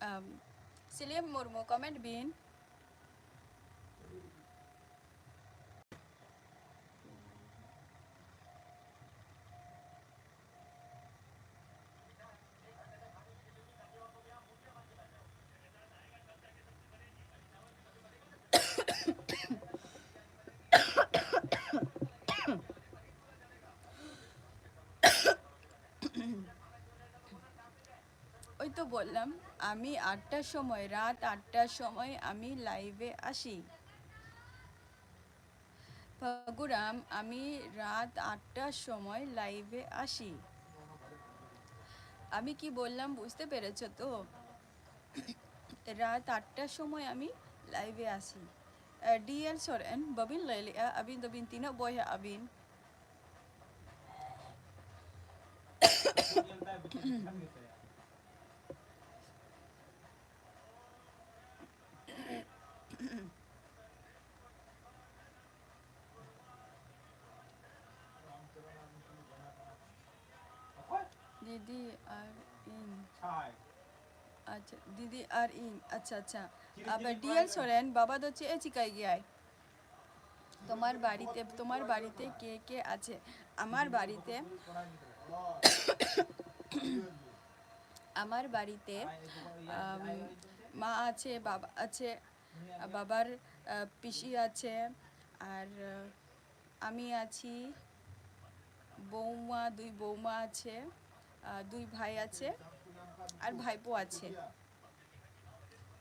আম, সিলিম মুর্মু কমেন্ট বিন। ওই তো বললাম, আমি আটটার সময়, রাত আটটার সময় আমি লাইভে আসি। ফাগুরাম, আমি রাত আটটার সময় লাইভে আসি। আমি কি বললাম বুঝতে পেরেছো তো? রাত আটটার সময় আমি লাইভে আসি। ᱟᱨ ᱰᱤ ᱮᱞ ᱥᱚᱨᱮᱱ, ᱵᱟᱹᱵᱤᱱ ᱞᱟᱹᱭ ᱞᱮᱜᱼᱟ, ᱟᱹᱵᱤᱱ ᱫᱚᱵᱤᱱ ᱛᱤᱱᱟᱹᱜ ᱵᱚᱭᱦᱟ ᱟᱹᱵᱤᱱ? ᱫᱤᱫᱤ ᱟᱨ ᱤᱧ᱾ ᱟᱪᱪᱷᱟ, ᱫᱤᱫᱤ ᱟᱨ ᱤᱧ᱾ ᱟᱪᱪᱷᱟ, ᱟᱪᱪᱷᱟ᱾ ᱟᱵᱟᱨ ᱰᱤ ᱮᱞ ᱥᱚᱨᱮᱱ, ᱵᱟᱵᱟ ᱫᱚ ᱪᱮᱫ ᱮ ᱪᱤᱠᱟᱹᱭ ᱜᱮᱭᱟᱭ? তোমার বাড়িতে, তোমার বাড়িতে কে কে আছে? আমার বাড়িতে, আমার বাড়িতে, আম, মা আছে, বাবা আছে, বাবার, আহ, পিসি আছে, আর, আহ, আমি আছি, বৌমা, দুই বৌমা আছে, আহ, দুই ভাই আছে, আর ভাইপো আছে।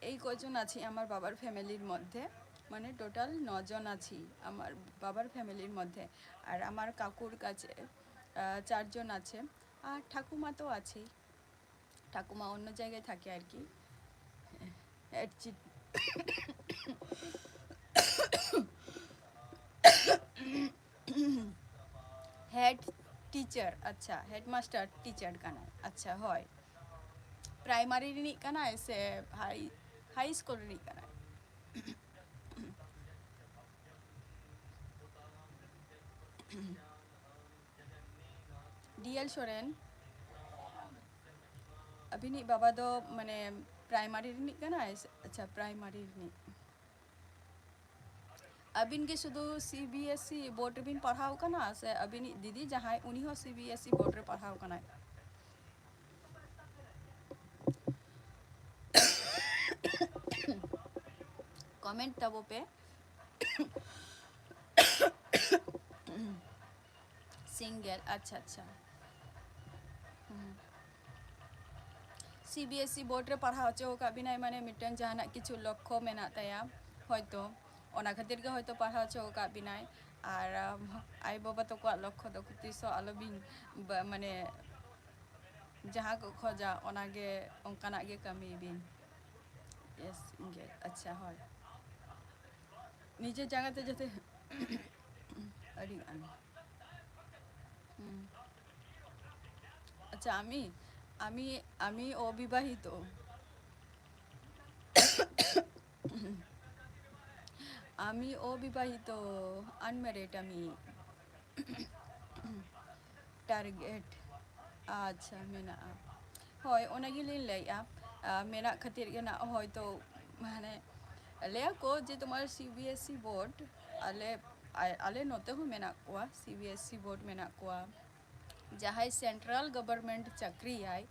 এই কজন আছি আমার বাবার ফ্যামিলির মধ্যে, মানে টোটাল নজন আছি আমার বাবার ফ্যামিলির মধ্যে। আর আমার কাকুর কাছে, আহ, চারজন আছে, আর ঠাকুমা তো আছেই। ঠাকুমা অন্য জায়গায় থাকে আর কি। হেড চি-, ᱦᱮᱰ ᱴᱤᱪᱟᱨ, ᱟᱪᱪᱷᱟ, ᱦᱮᱰᱢᱟᱥᱴᱟᱨ ᱴᱤᱪᱟᱨ ᱠᱟᱱᱟᱭ᱾ ᱟᱪᱪᱷᱟ, ᱦᱳᱭ, ᱯᱨᱟᱭᱢᱟᱨᱤ ᱨᱤᱱᱤᱡ ᱠᱟᱱᱟᱭ ᱥᱮ ᱦᱟᱭ, ᱦᱟᱭ ᱥᱠᱩᱞ ᱨᱤᱱᱤᱡ ᱠᱟᱱᱟᱭ? ᱰᱤ ᱮᱞ ᱥᱚᱨᱮᱱ, ᱟᱹᱵᱤᱱᱤᱡ ᱵᱟᱵᱟ ᱫᱚ ᱢᱟᱱᱮ ᱯᱨᱟᱭᱢᱟᱨᱤ ᱨᱤᱱᱤᱡ ᱠᱟᱱᱟᱭ ᱥᱮ? ᱟᱪᱪᱷᱟ, ᱯᱨᱟᱭᱢᱟᱨᱤ ᱨᱤᱱᱤᱡ᱾ ᱟᱹᱵᱤᱱ ᱜᱮ ᱥᱩᱫᱷᱩ C B S E board ᱨᱮᱵᱤᱱ ᱯᱟᱲᱦᱟᱣ ᱠᱟᱱᱟ ᱥᱮ ᱟᱹᱵᱤᱱᱤᱡ ᱫᱤᱫᱤ ᱡᱟᱦᱟᱸᱭ, ᱩᱱᱤ ᱦᱚᱸ C B S E board ᱨᱮ ᱯᱟᱲᱦᱟᱣ ᱠᱟᱱᱟᱭ? ᱠᱚᱢᱮᱱᱴ ᱛᱟᱵᱚ ᱯᱮ᱾ ᱥᱤᱝᱜᱮᱞ, ᱟᱪᱪᱷᱟ, ᱟᱪᱪᱷᱟ᱾ ᱦᱩᱸ᱾ C B S E board ᱨᱮ ᱯᱟᱲᱦᱟᱣ ᱦᱚᱪᱚ ᱟᱠᱟᱫ ᱵᱤᱱᱟᱭ, ᱢᱟᱱᱮ ᱢᱤᱫᱴᱮᱱ ᱡᱟᱦᱟᱱᱟᱜ ᱠᱤᱪᱷᱩ ᱞᱚᱠᱠᱷᱚ ᱢᱮᱱᱟᱜ ᱛᱟᱭᱟ ᱦᱚᱭᱛᱳ, ᱚᱱᱟ ᱠᱷᱟᱹᱛᱤᱨ ᱜᱮ ᱦᱚᱭᱛᱳ ᱯᱟᱲᱦᱟᱣ ᱦᱚᱪᱚ ᱟᱠᱟᱫ ᱵᱤᱱᱟᱭ᱾ ᱟᱨ, ᱟᱢ, ᱟᱭᱳᱼᱵᱟᱵᱟ ᱛᱟᱠᱚᱣᱟᱜ ᱞᱚᱠᱠᱷᱚ ᱫᱚ ᱛᱤᱥ ᱦᱚᱸ ᱟᱞᱚᱵᱤᱱ ᱵᱟ-, ᱢᱟᱱᱮ ᱡᱟᱦᱟᱸ ᱠᱚ ᱠᱷᱚᱡᱟ ᱚᱱᱟᱜᱮ, ᱚᱱᱠᱟᱱᱟᱜ ᱜᱮ ᱠᱟᱹᱢᱤᱭ ᱵᱤᱱ᱾ ᱤᱭᱮᱥ, ᱤᱧᱜᱮ, ᱟᱪᱪᱷᱟ, ᱦᱳᱭ, ᱱᱤᱡᱮ ᱡᱟᱸᱜᱟ ᱛᱮ ᱡᱟᱛᱮ ᱟᱹᱰᱤ ᱜᱟᱱ᱾ হুম। আচ্ছা, আমি, আমি, আমি অবিবাহিত। আমি অবিবাহিত, আনম্যারিড আমি। টার্গেট, ᱟᱪᱪᱷᱟ, ᱢᱮᱱᱟᱜᱼᱟ᱾ ᱦᱳᱭ, ᱚᱱᱟ ᱜᱮᱞᱤᱧ ᱞᱟᱹᱭᱮᱫᱼᱟ᱾ ᱟᱨ ᱢᱮᱱᱟᱜ ᱠᱷᱟᱹᱛᱤᱨ ᱜᱮ ᱱᱟᱜ ᱦᱚᱭᱛᱳ, ᱢᱟᱱᱮ, ᱞᱟᱹᱭᱟ ᱠᱚ ᱡᱮ ᱛᱳᱢᱟᱨ C B S E board, ᱟᱞᱮ, ᱟ-, ᱟᱞᱮ ᱱᱚᱛᱮ ᱦᱚᱸ ᱢᱮᱱᱟᱜ ᱠᱚᱣᱟ, C B S E board ᱢᱮᱱᱟᱜ ᱠᱚᱣᱟ, ᱡᱟᱦᱟᱸᱭ ᱥᱮᱱᱴᱨᱟᱞ ᱜᱚᱵᱷᱚᱨᱢᱮᱱᱴ ᱪᱟᱹᱠᱨᱤᱭᱟᱭ,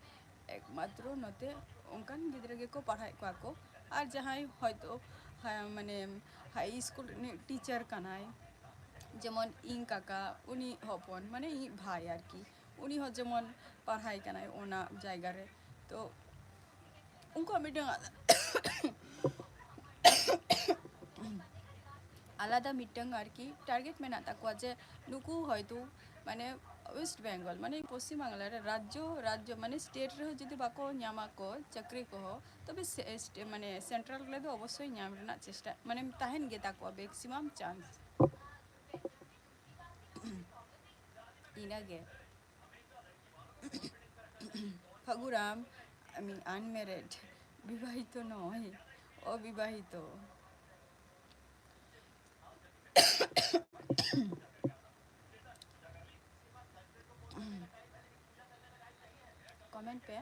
ᱮᱠᱢᱟᱛᱨᱚ ᱱᱚᱛᱮ ᱚᱱᱠᱟᱱ ᱜᱤᱫᱽᱨᱟᱹ ᱜᱮᱠᱚ ᱯᱟᱲᱦᱟᱣᱮᱫ ᱠᱚᱣᱟ ᱠᱚ᱾ ᱟᱨ ᱡᱟᱦᱟᱸᱭ ᱦᱚᱭᱛᱳ, ᱦᱟ-, ᱢᱟᱱᱮ, ᱦᱟᱭ ᱥᱠᱩᱞ ᱨᱤᱱᱤᱡ ᱴᱤᱪᱟᱨ ᱠᱟᱱᱟᱭ, ᱡᱮᱢᱚᱱ ᱤᱧ ᱠᱟᱠᱟ, ᱩᱱᱤ ᱦᱚᱯᱚᱱ, ᱢᱟᱱᱮ, ᱤᱧᱤᱡ ᱵᱷᱟᱭ ᱟᱨᱠᱤ, ᱩᱱᱤ ᱦᱚᱸ ᱡᱮᱢᱚᱱ ᱯᱟᱲᱦᱟᱣ ᱠᱟᱱᱟᱭ ᱚᱱᱟ ᱡᱟᱭᱜᱟ ᱨᱮ᱾ ᱛᱚ, ᱩᱱᱠᱩᱣᱟᱜ ᱢᱤᱫᱴᱟᱝ ᱟᱞᱟᱫᱟ ᱢᱤᱫᱴᱟᱝ ᱟᱨᱠᱤ ᱴᱟᱨᱜᱮᱴ ᱢᱮᱱᱟᱜ ᱛᱟᱠᱚᱣᱟ ᱡᱮ ᱱᱩᱠᱩ ᱦᱚᱭᱛᱳ, ᱢᱟᱱᱮ, ᱳᱭᱮᱥᱴ ᱵᱮᱝᱜᱚᱞ, ᱢᱟᱱᱮ, ᱯᱚᱥᱪᱤᱢ ᱵᱟᱝᱞᱟ ᱨᱮ ᱨᱟᱡᱽᱡᱚ, ᱨᱟᱡᱽᱡᱚ, ᱢᱟᱱᱮ, ᱥᱴᱮᱴ ᱨᱮᱦᱚᱸ ᱡᱩᱫᱤ ᱵᱟᱠᱚ ᱧᱟᱢᱟ ᱠᱚ ᱪᱟᱹᱠᱨᱤ ᱠᱚᱦᱚᱸ, ᱛᱚᱵᱮ ᱥᱮ-, ᱥᱴᱮ-, ᱢᱟᱱᱮ, ᱥᱮᱱᱴᱨᱟᱞ ᱨᱮᱫᱚ ᱚᱵᱚᱥᱥᱳᱭ ᱧᱟᱢ ᱨᱮᱱᱟᱜ ᱪᱮᱥᱴᱟ, ᱢᱟᱱᱮ, ᱛᱟᱦᱮᱱ ᱜᱮᱛᱟ ᱠᱚᱣᱟ ᱢᱮᱠᱥᱤᱢᱟᱢ ᱪᱟᱱᱥ᱾ ᱤᱱᱟᱹᱜᱮ᱾ ᱯᱷᱟᱹᱜᱩᱨᱟᱢ, ᱟᱢᱤ unmarried, বিবাহিত নয়, অবিবাহিত। Comment pay.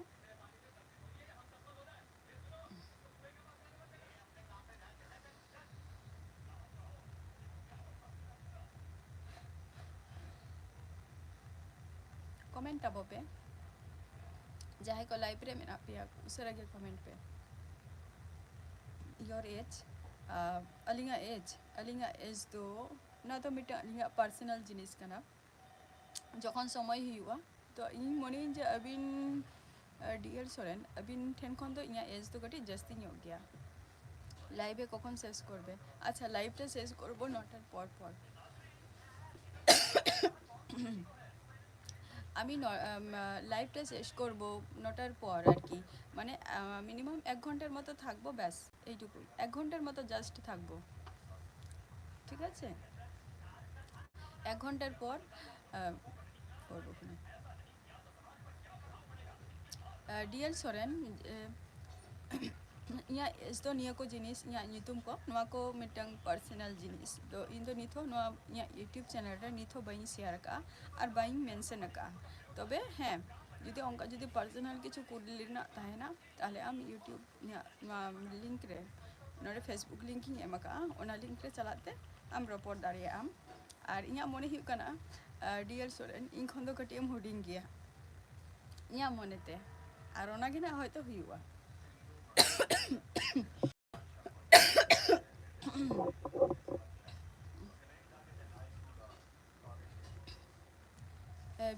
ᱠᱚᱢᱮᱱᱴ ᱛᱟᱵᱚ ᱯᱮ᱾ ᱡᱟᱦᱟᱸᱭ ᱠᱚ ᱞᱟᱭᱤᱵᱷ ᱨᱮ ᱢᱮᱱᱟᱜ ᱯᱮᱭᱟ, ᱩᱥᱟᱹᱨᱟ ᱜᱮ ᱠᱚᱢᱮᱱᱴ ᱯᱮ᱾ Your age, ᱟᱹᱞᱤᱧᱟᱜ ᱮᱡᱽ, ᱟᱹᱞᱤᱧᱟᱜ ᱮᱡᱽ ᱫᱚ, ᱱᱚᱣᱟ ᱫᱚ ᱢᱤᱫᱴᱟᱝ ᱟᱹᱞᱤᱧᱟᱜ ᱯᱟᱨᱥᱚᱱᱟᱞ ᱡᱤᱱᱤᱥ ᱠᱟᱱᱟ᱾ ᱡᱚᱠᱷᱚᱱ ᱥᱚᱢᱚᱭ ᱦᱩᱭᱩᱜᱼᱟ, ᱛᱚ ᱤᱧ ᱢᱚᱱᱮᱭᱟᱹᱧ ᱡᱮ ᱟᱹᱵᱤᱱ, ᱰᱤ ᱮᱞ ᱥᱚᱨᱮᱱ, ᱟᱹᱵᱤᱱ ᱴᱷᱮᱱ ᱠᱷᱚᱱ ᱫᱚ ᱤᱧᱟᱹᱜ ᱮᱡᱽ ᱫᱚ ᱠᱟᱹᱴᱤᱡ ᱡᱟᱹᱥᱛᱤ ᱧᱚᱜ ᱜᱮᱭᱟ᱾ ᱞᱟᱭᱤᱵᱷ ᱮ ᱠᱚᱠᱷᱚᱱ ᱥᱮᱥ ᱠᱚᱨᱵᱮ? ᱟᱪᱪᱷᱟ, ᱞᱟᱭᱤᱵᱷ ᱴᱟ ᱥᱮᱥ ᱠᱚᱨᱵᱚ ᱱᱚᱴᱟর পর পর। আমি ন-, আম, লাইভটা শেষ করব নটার পর আর কি, মানে, আহ, মিনিমাম এক ঘন্টার মতো থাকবো, ব্যাস, এইটুকুই। এক ঘন্টার মতো জাস্ট থাকবো, ঠিক আছে? এক ঘন্টার পর, আহ, করবো ফোন। ᱰᱤ ᱮᱞ ᱥᱚᱨᱮᱱ, ᱮ, ᱤᱧᱟᱹᱜ ᱮᱡᱽ ᱫᱚ ᱱᱤᱭᱟᱹ ᱠᱚ ᱡᱤᱱᱤᱥ, ᱤᱧᱟᱹᱜ ᱧᱩᱛᱩᱢ ᱠᱚ, ᱱᱚᱣᱟ ᱠᱚ ᱢᱤᱫᱴᱟᱝ ᱯᱟᱨᱥᱚᱱᱟᱞ ᱡᱤᱱᱤᱥ ᱫᱚ ᱤᱧ ᱫᱚ ᱱᱤᱛ ᱦᱚᱸ ᱱᱚᱣᱟ ᱤᱧᱟᱹᱜ ᱤᱭᱩᱴᱩᱵᱽ ᱪᱮᱱᱮᱞ ᱨᱮ ᱱᱤᱛ ᱦᱚᱸ ᱵᱟᱹᱧ ᱥᱮᱭᱟᱨ ᱟᱠᱟᱫᱼᱟ ᱟᱨ ᱵᱟᱹᱧ ᱢᱮᱱᱥᱚᱱ ᱟᱠᱟᱫᱼᱟ᱾ ᱛᱚᱵᱮ ᱦᱮᱸ, ᱡᱩᱫᱤ ᱚᱱᱠᱟ ᱡᱩᱫᱤ personal ᱠᱤᱪᱷᱩ ᱠᱩᱞᱤ ᱨᱮᱱᱟᱜ ᱛᱟᱦᱮᱱᱟ, ᱛᱟᱦᱚᱞᱮ ᱟᱢ YouTube ᱤᱧᱟᱹᱜ ᱱᱚᱣᱟ link ᱨᱮ, ᱱᱚᱰᱮ Facebook link ᱤᱧ ᱮᱢ ᱟᱠᱟᱫᱼᱟ, ᱚᱱᱟ link ᱨᱮ ᱪᱟᱞᱟᱜ ᱛᱮ ᱟᱢ ᱨᱚᱯᱚᱲ ᱫᱟᱲᱮᱭᱟᱜ ᱟᱢ᱾ ᱟᱨ ᱤᱧᱟᱹᱜ ᱢᱚᱱᱮ ᱦᱩᱭᱩᱜ ᱠᱟᱱᱟ, ᱟᱨ ᱰᱤᱭᱟᱨ ᱥᱚᱨᱮᱱ, ᱤᱧ ᱠᱷᱚᱱ ᱫᱚ ᱠᱟᱹᱴᱤᱡ ᱮᱢ ᱦᱩᱰᱤᱧ ᱜᱮᱭᱟ ᱤᱧᱟᱹᱜ ᱢᱚᱱᱮᱛᱮ, ᱟᱨ ᱚᱱᱟᱜᱮ ᱱᱟᱜ ᱦᱚᱭᱛᱳ ᱦᱩᱭᱩᱜᱼᱟ᱾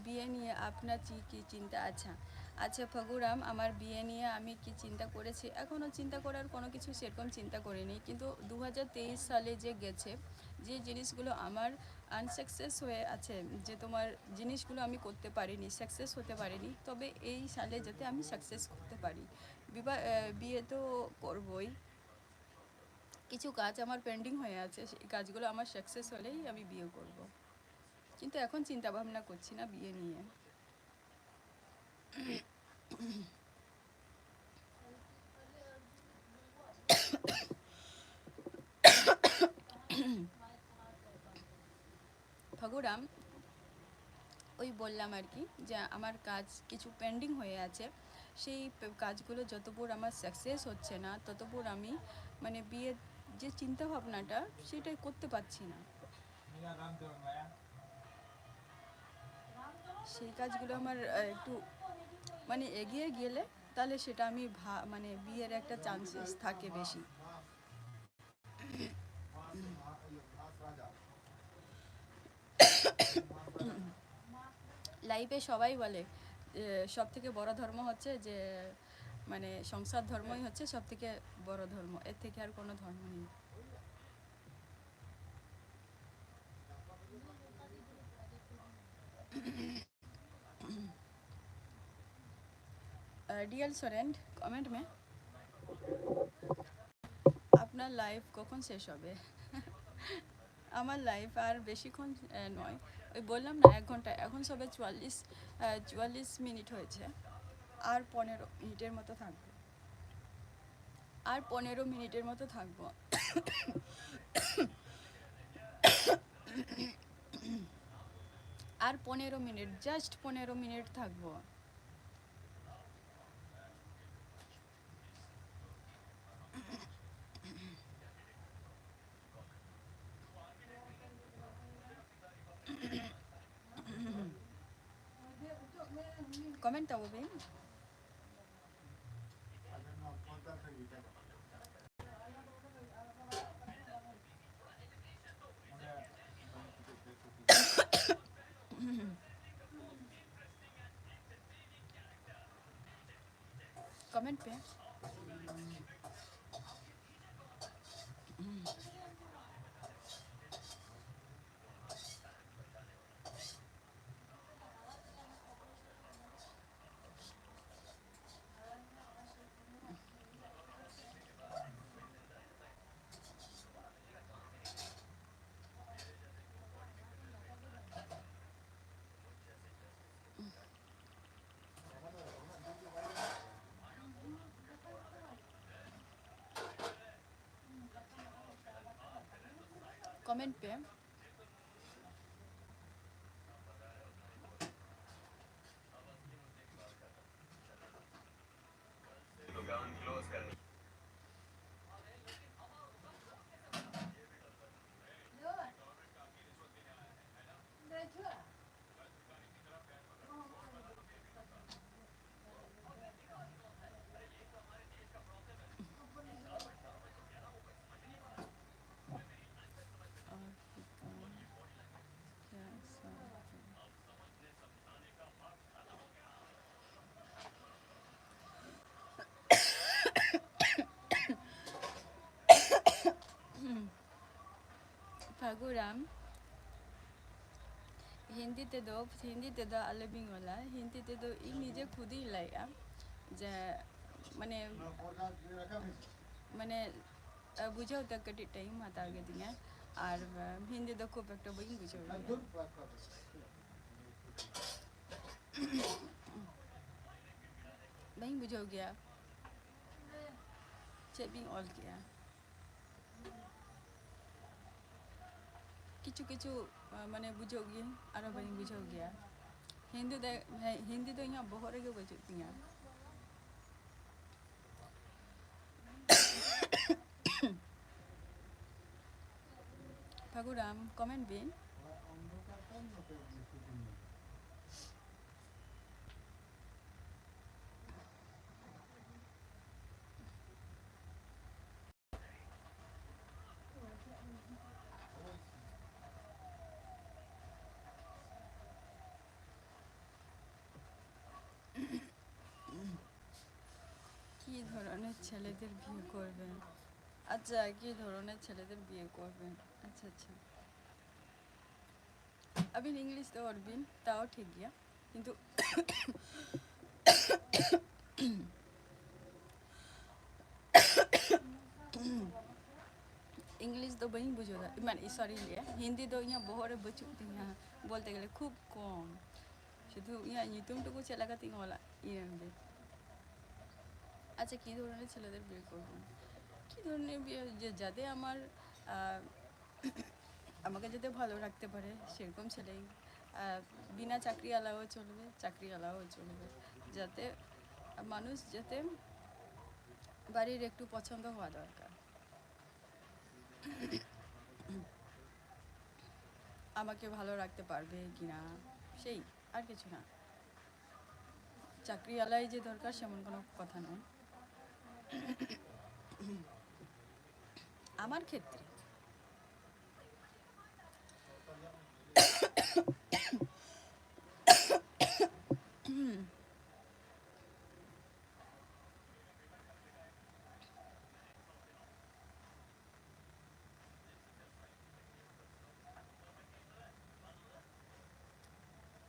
বিয়ে নিয়ে আপনার কি কি চিন্তা? আচ্ছা, আচ্ছা ফগুরাম, আমার বিয়ে নিয়ে আমি কি চিন্তা করেছি? এখনও চিন্তা করার কোনো কিছু সেরকম চিন্তা করিনি, কিন্তু দু হাজার তেইশ সালে যে গেছে, যে জিনিসগুলো আমার আনসাকসেস হয়ে আছে, যে তোমার জিনিসগুলো আমি করতে পারিনি, সাকসেস হতে পারিনি, তবে এই সালে যাতে আমি সাকসেস করতে পারি। বিবাহ, আহ, বিয়ে তো করবই, কিছু কাজ আমার পেন্ডিং হয়ে আছে, সেই কাজগুলো আমার সাকসেস হলেই আমি বিয়ে করব। কিন্তু এখন চিন্তা ভাবনা করছি না বিয়ে নিয়ে। ফগুরাম, ওই বললাম আর কি, যে আমার কাজ কিছু পেন্ডিং হয়ে আছে, সেই পে- কাজগুলো যতদূর আমার সাকসেস হচ্ছে না, ততদূর আমি মানে বিয়ের যে চিন্তা ভাবনাটা, সেটাই করতে পারছি না। সেই কাজগুলো আমার আহ, একটু মানে এগিয়ে গেলে, তাহলে সেটা আমি ভা- মানে বিয়ের একটা চান্সেস থাকে বেশি। লাইফে সবাই বলে, সব থেকে বড় ধর্ম হচ্ছে যে মানে সংসার ধর্মই হচ্ছে সব থেকে বড় ধর্ম, এর থেকে আর কোনো ধর্ম নেই। ডিয়ার সরেন, কমেন্ট মে আপনার লাইফ কখন শেষ হবে? আমার লাইফ আর বেশিক্ষণ আহ, নয়, ওই বললাম না, এক ঘন্টা, এখন সবে চুয়াল্লিশ আহ, চুয়াল্লিশ মিনিট হয়েছে, আর পনেরো মিনিটের মতো থাকবো, আর পনেরো মিনিটের মতো থাকবো। আর পনেরো মিনিট, জাস্ট পনেরো মিনিট থাকবো। Comment ᱛᱟᱵᱚ ᱵᱤᱱ᱾ Comment ᱯᱮ᱾ Comment ᱯᱮ᱾ ᱯᱷᱟᱹᱜᱩᱨᱟᱢ, ᱦᱤᱱᱫᱤ ᱛᱮᱫᱚ, ᱦᱤᱱᱫᱤ ᱛᱮᱫᱚ ᱟᱞᱚᱵᱤᱱ ᱚᱞᱟ, ᱦᱤᱱᱫᱤ ᱛᱮᱫᱚ ᱤᱧ ᱱᱤᱡᱮ ᱠᱷᱩᱫᱤᱧ ᱞᱟᱹᱭᱮᱜᱼᱟ ᱡᱮ ᱢᱟᱱᱮ, ᱢᱟᱱᱮ, ᱵᱩᱡᱷᱟᱹᱣ ᱛᱮ ᱠᱟᱹᱴᱤᱡ time ᱦᱟᱛᱟᱣ ᱠᱮᱫᱤᱧᱟ, ᱟᱨ ᱦᱤᱱᱫᱤ ᱫᱚ ᱠᱷᱩᱵ ᱮᱠᱴᱟ ᱵᱟᱹᱧ ᱵᱩᱡᱷᱟᱹᱣ ᱜᱮᱭᱟ᱾ ᱵᱟᱹᱧ ᱵᱩᱡᱷᱟᱹᱣ ᱜᱮᱭᱟ ᱪᱮᱫ ᱵᱤᱱ ᱚᱞ ᱠᱮᱜᱼᱟ᱾ ᱠᱤᱪᱷᱩ ᱠᱤᱪᱷᱩ, ᱟᱸ, ᱢᱟᱱᱮ ᱵᱩᱡᱷᱟᱹᱣ ᱜᱤᱭᱟᱹᱧ, ᱟᱨᱚ ᱵᱟᱹᱧ ᱵᱩᱡᱷᱟᱹᱣ ᱜᱮᱭᱟ᱾ ᱦᱤᱱᱫᱤ ᱫᱚ, ᱦᱮᱸ, ᱦᱤᱱᱫᱤ ᱫᱚ ᱤᱧᱟᱹᱜ ᱵᱚᱦᱚᱜ ᱨᱮᱜᱮ ᱵᱟᱹᱪᱩᱜ ᱛᱤᱧᱟᱹ᱾ ᱯᱷᱟᱹᱜᱩᱨᱟᱢ, comment ᱵᱤᱱ᱾ ধরনের ছেলেদের বিয়ে করবেন? আচ্ছা, কি ধরনের ছেলেদের বিয়ে করবেন? আচ্ছা, আচ্ছা। ᱟᱹᱵᱤᱱ ᱤᱝᱞᱤᱥ ᱫᱚ ᱚᱞ ᱵᱤᱱ, ᱛᱟᱣ ᱴᱷᱤᱠ ᱜᱮᱭᱟ, ᱠᱤᱱᱛᱩ ᱤᱝᱞᱤᱥ ᱫᱚ ᱵᱟᱹᱧ ᱵᱩᱡᱷᱟᱹᱣ ᱫᱟ, ᱢᱟᱱᱮ, ᱥᱚᱨᱤ, ᱞᱟᱹᱭᱟ, ᱦᱤᱱᱫᱤ ᱫᱚ ᱤᱧᱟᱹᱜ ᱵᱚᱦᱚᱜ ᱨᱮ ᱵᱟᱹᱪᱩᱜ ᱛᱤᱧᱟ, ᱵᱚᱞᱛᱮ ᱜᱮᱞᱮ ᱠᱷᱩᱵ ᱠᱚᱢ, ᱥᱩᱫᱷᱩ ᱤᱧᱟᱹᱜ ᱧᱩᱛᱩᱢ ᱴᱩᱠᱩ ᱪᱮᱫ ᱞᱮᱠᱟᱛᱤᱧ ᱚᱞᱟ, ᱤᱱᱟᱹᱜᱮ᱾ আচ্ছা, কী ধরনের ছেলেদের বিয়ে করব? কী ধরনের বিয়ে? যে যাতে আমার, আহ, আমাকে যাতে ভালো রাখতে পারে সেরকম ছেলেই। আর বিনা চাকরিওয়ালাও চলবে, চাকরিওয়ালাও চলবে, যাতে মানুষ যাতে বাড়ির একটু পছন্দ হওয়া দরকার। আমাকে ভালো রাখতে পারবে কিনা, সেই, আর কিছু না। চাকরিওয়ালাই যে দরকার সেমন কোনো কথা নয়। আমার ক্ষেত্রে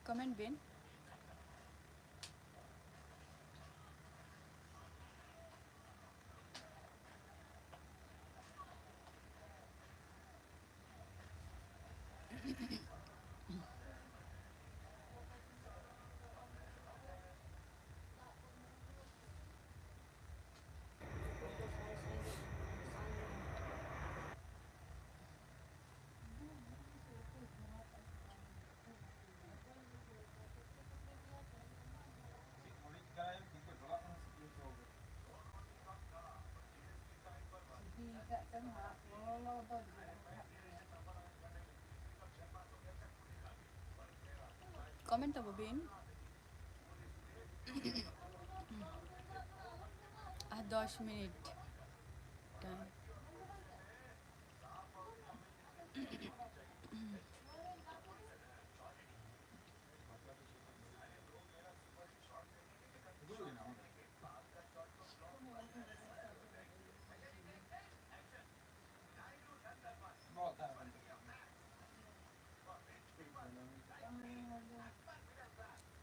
ᱠᱚᱢᱮᱱᱴ ᱵᱤᱱ᱾ ᱠᱚᱢᱮᱱᱴ ᱛᱟᱵᱚ ᱵᱤᱱ᱾ ᱟᱨ ᱫᱚᱥ ᱢᱤᱱᱤᱴ ᱴᱟᱭᱤᱢ᱾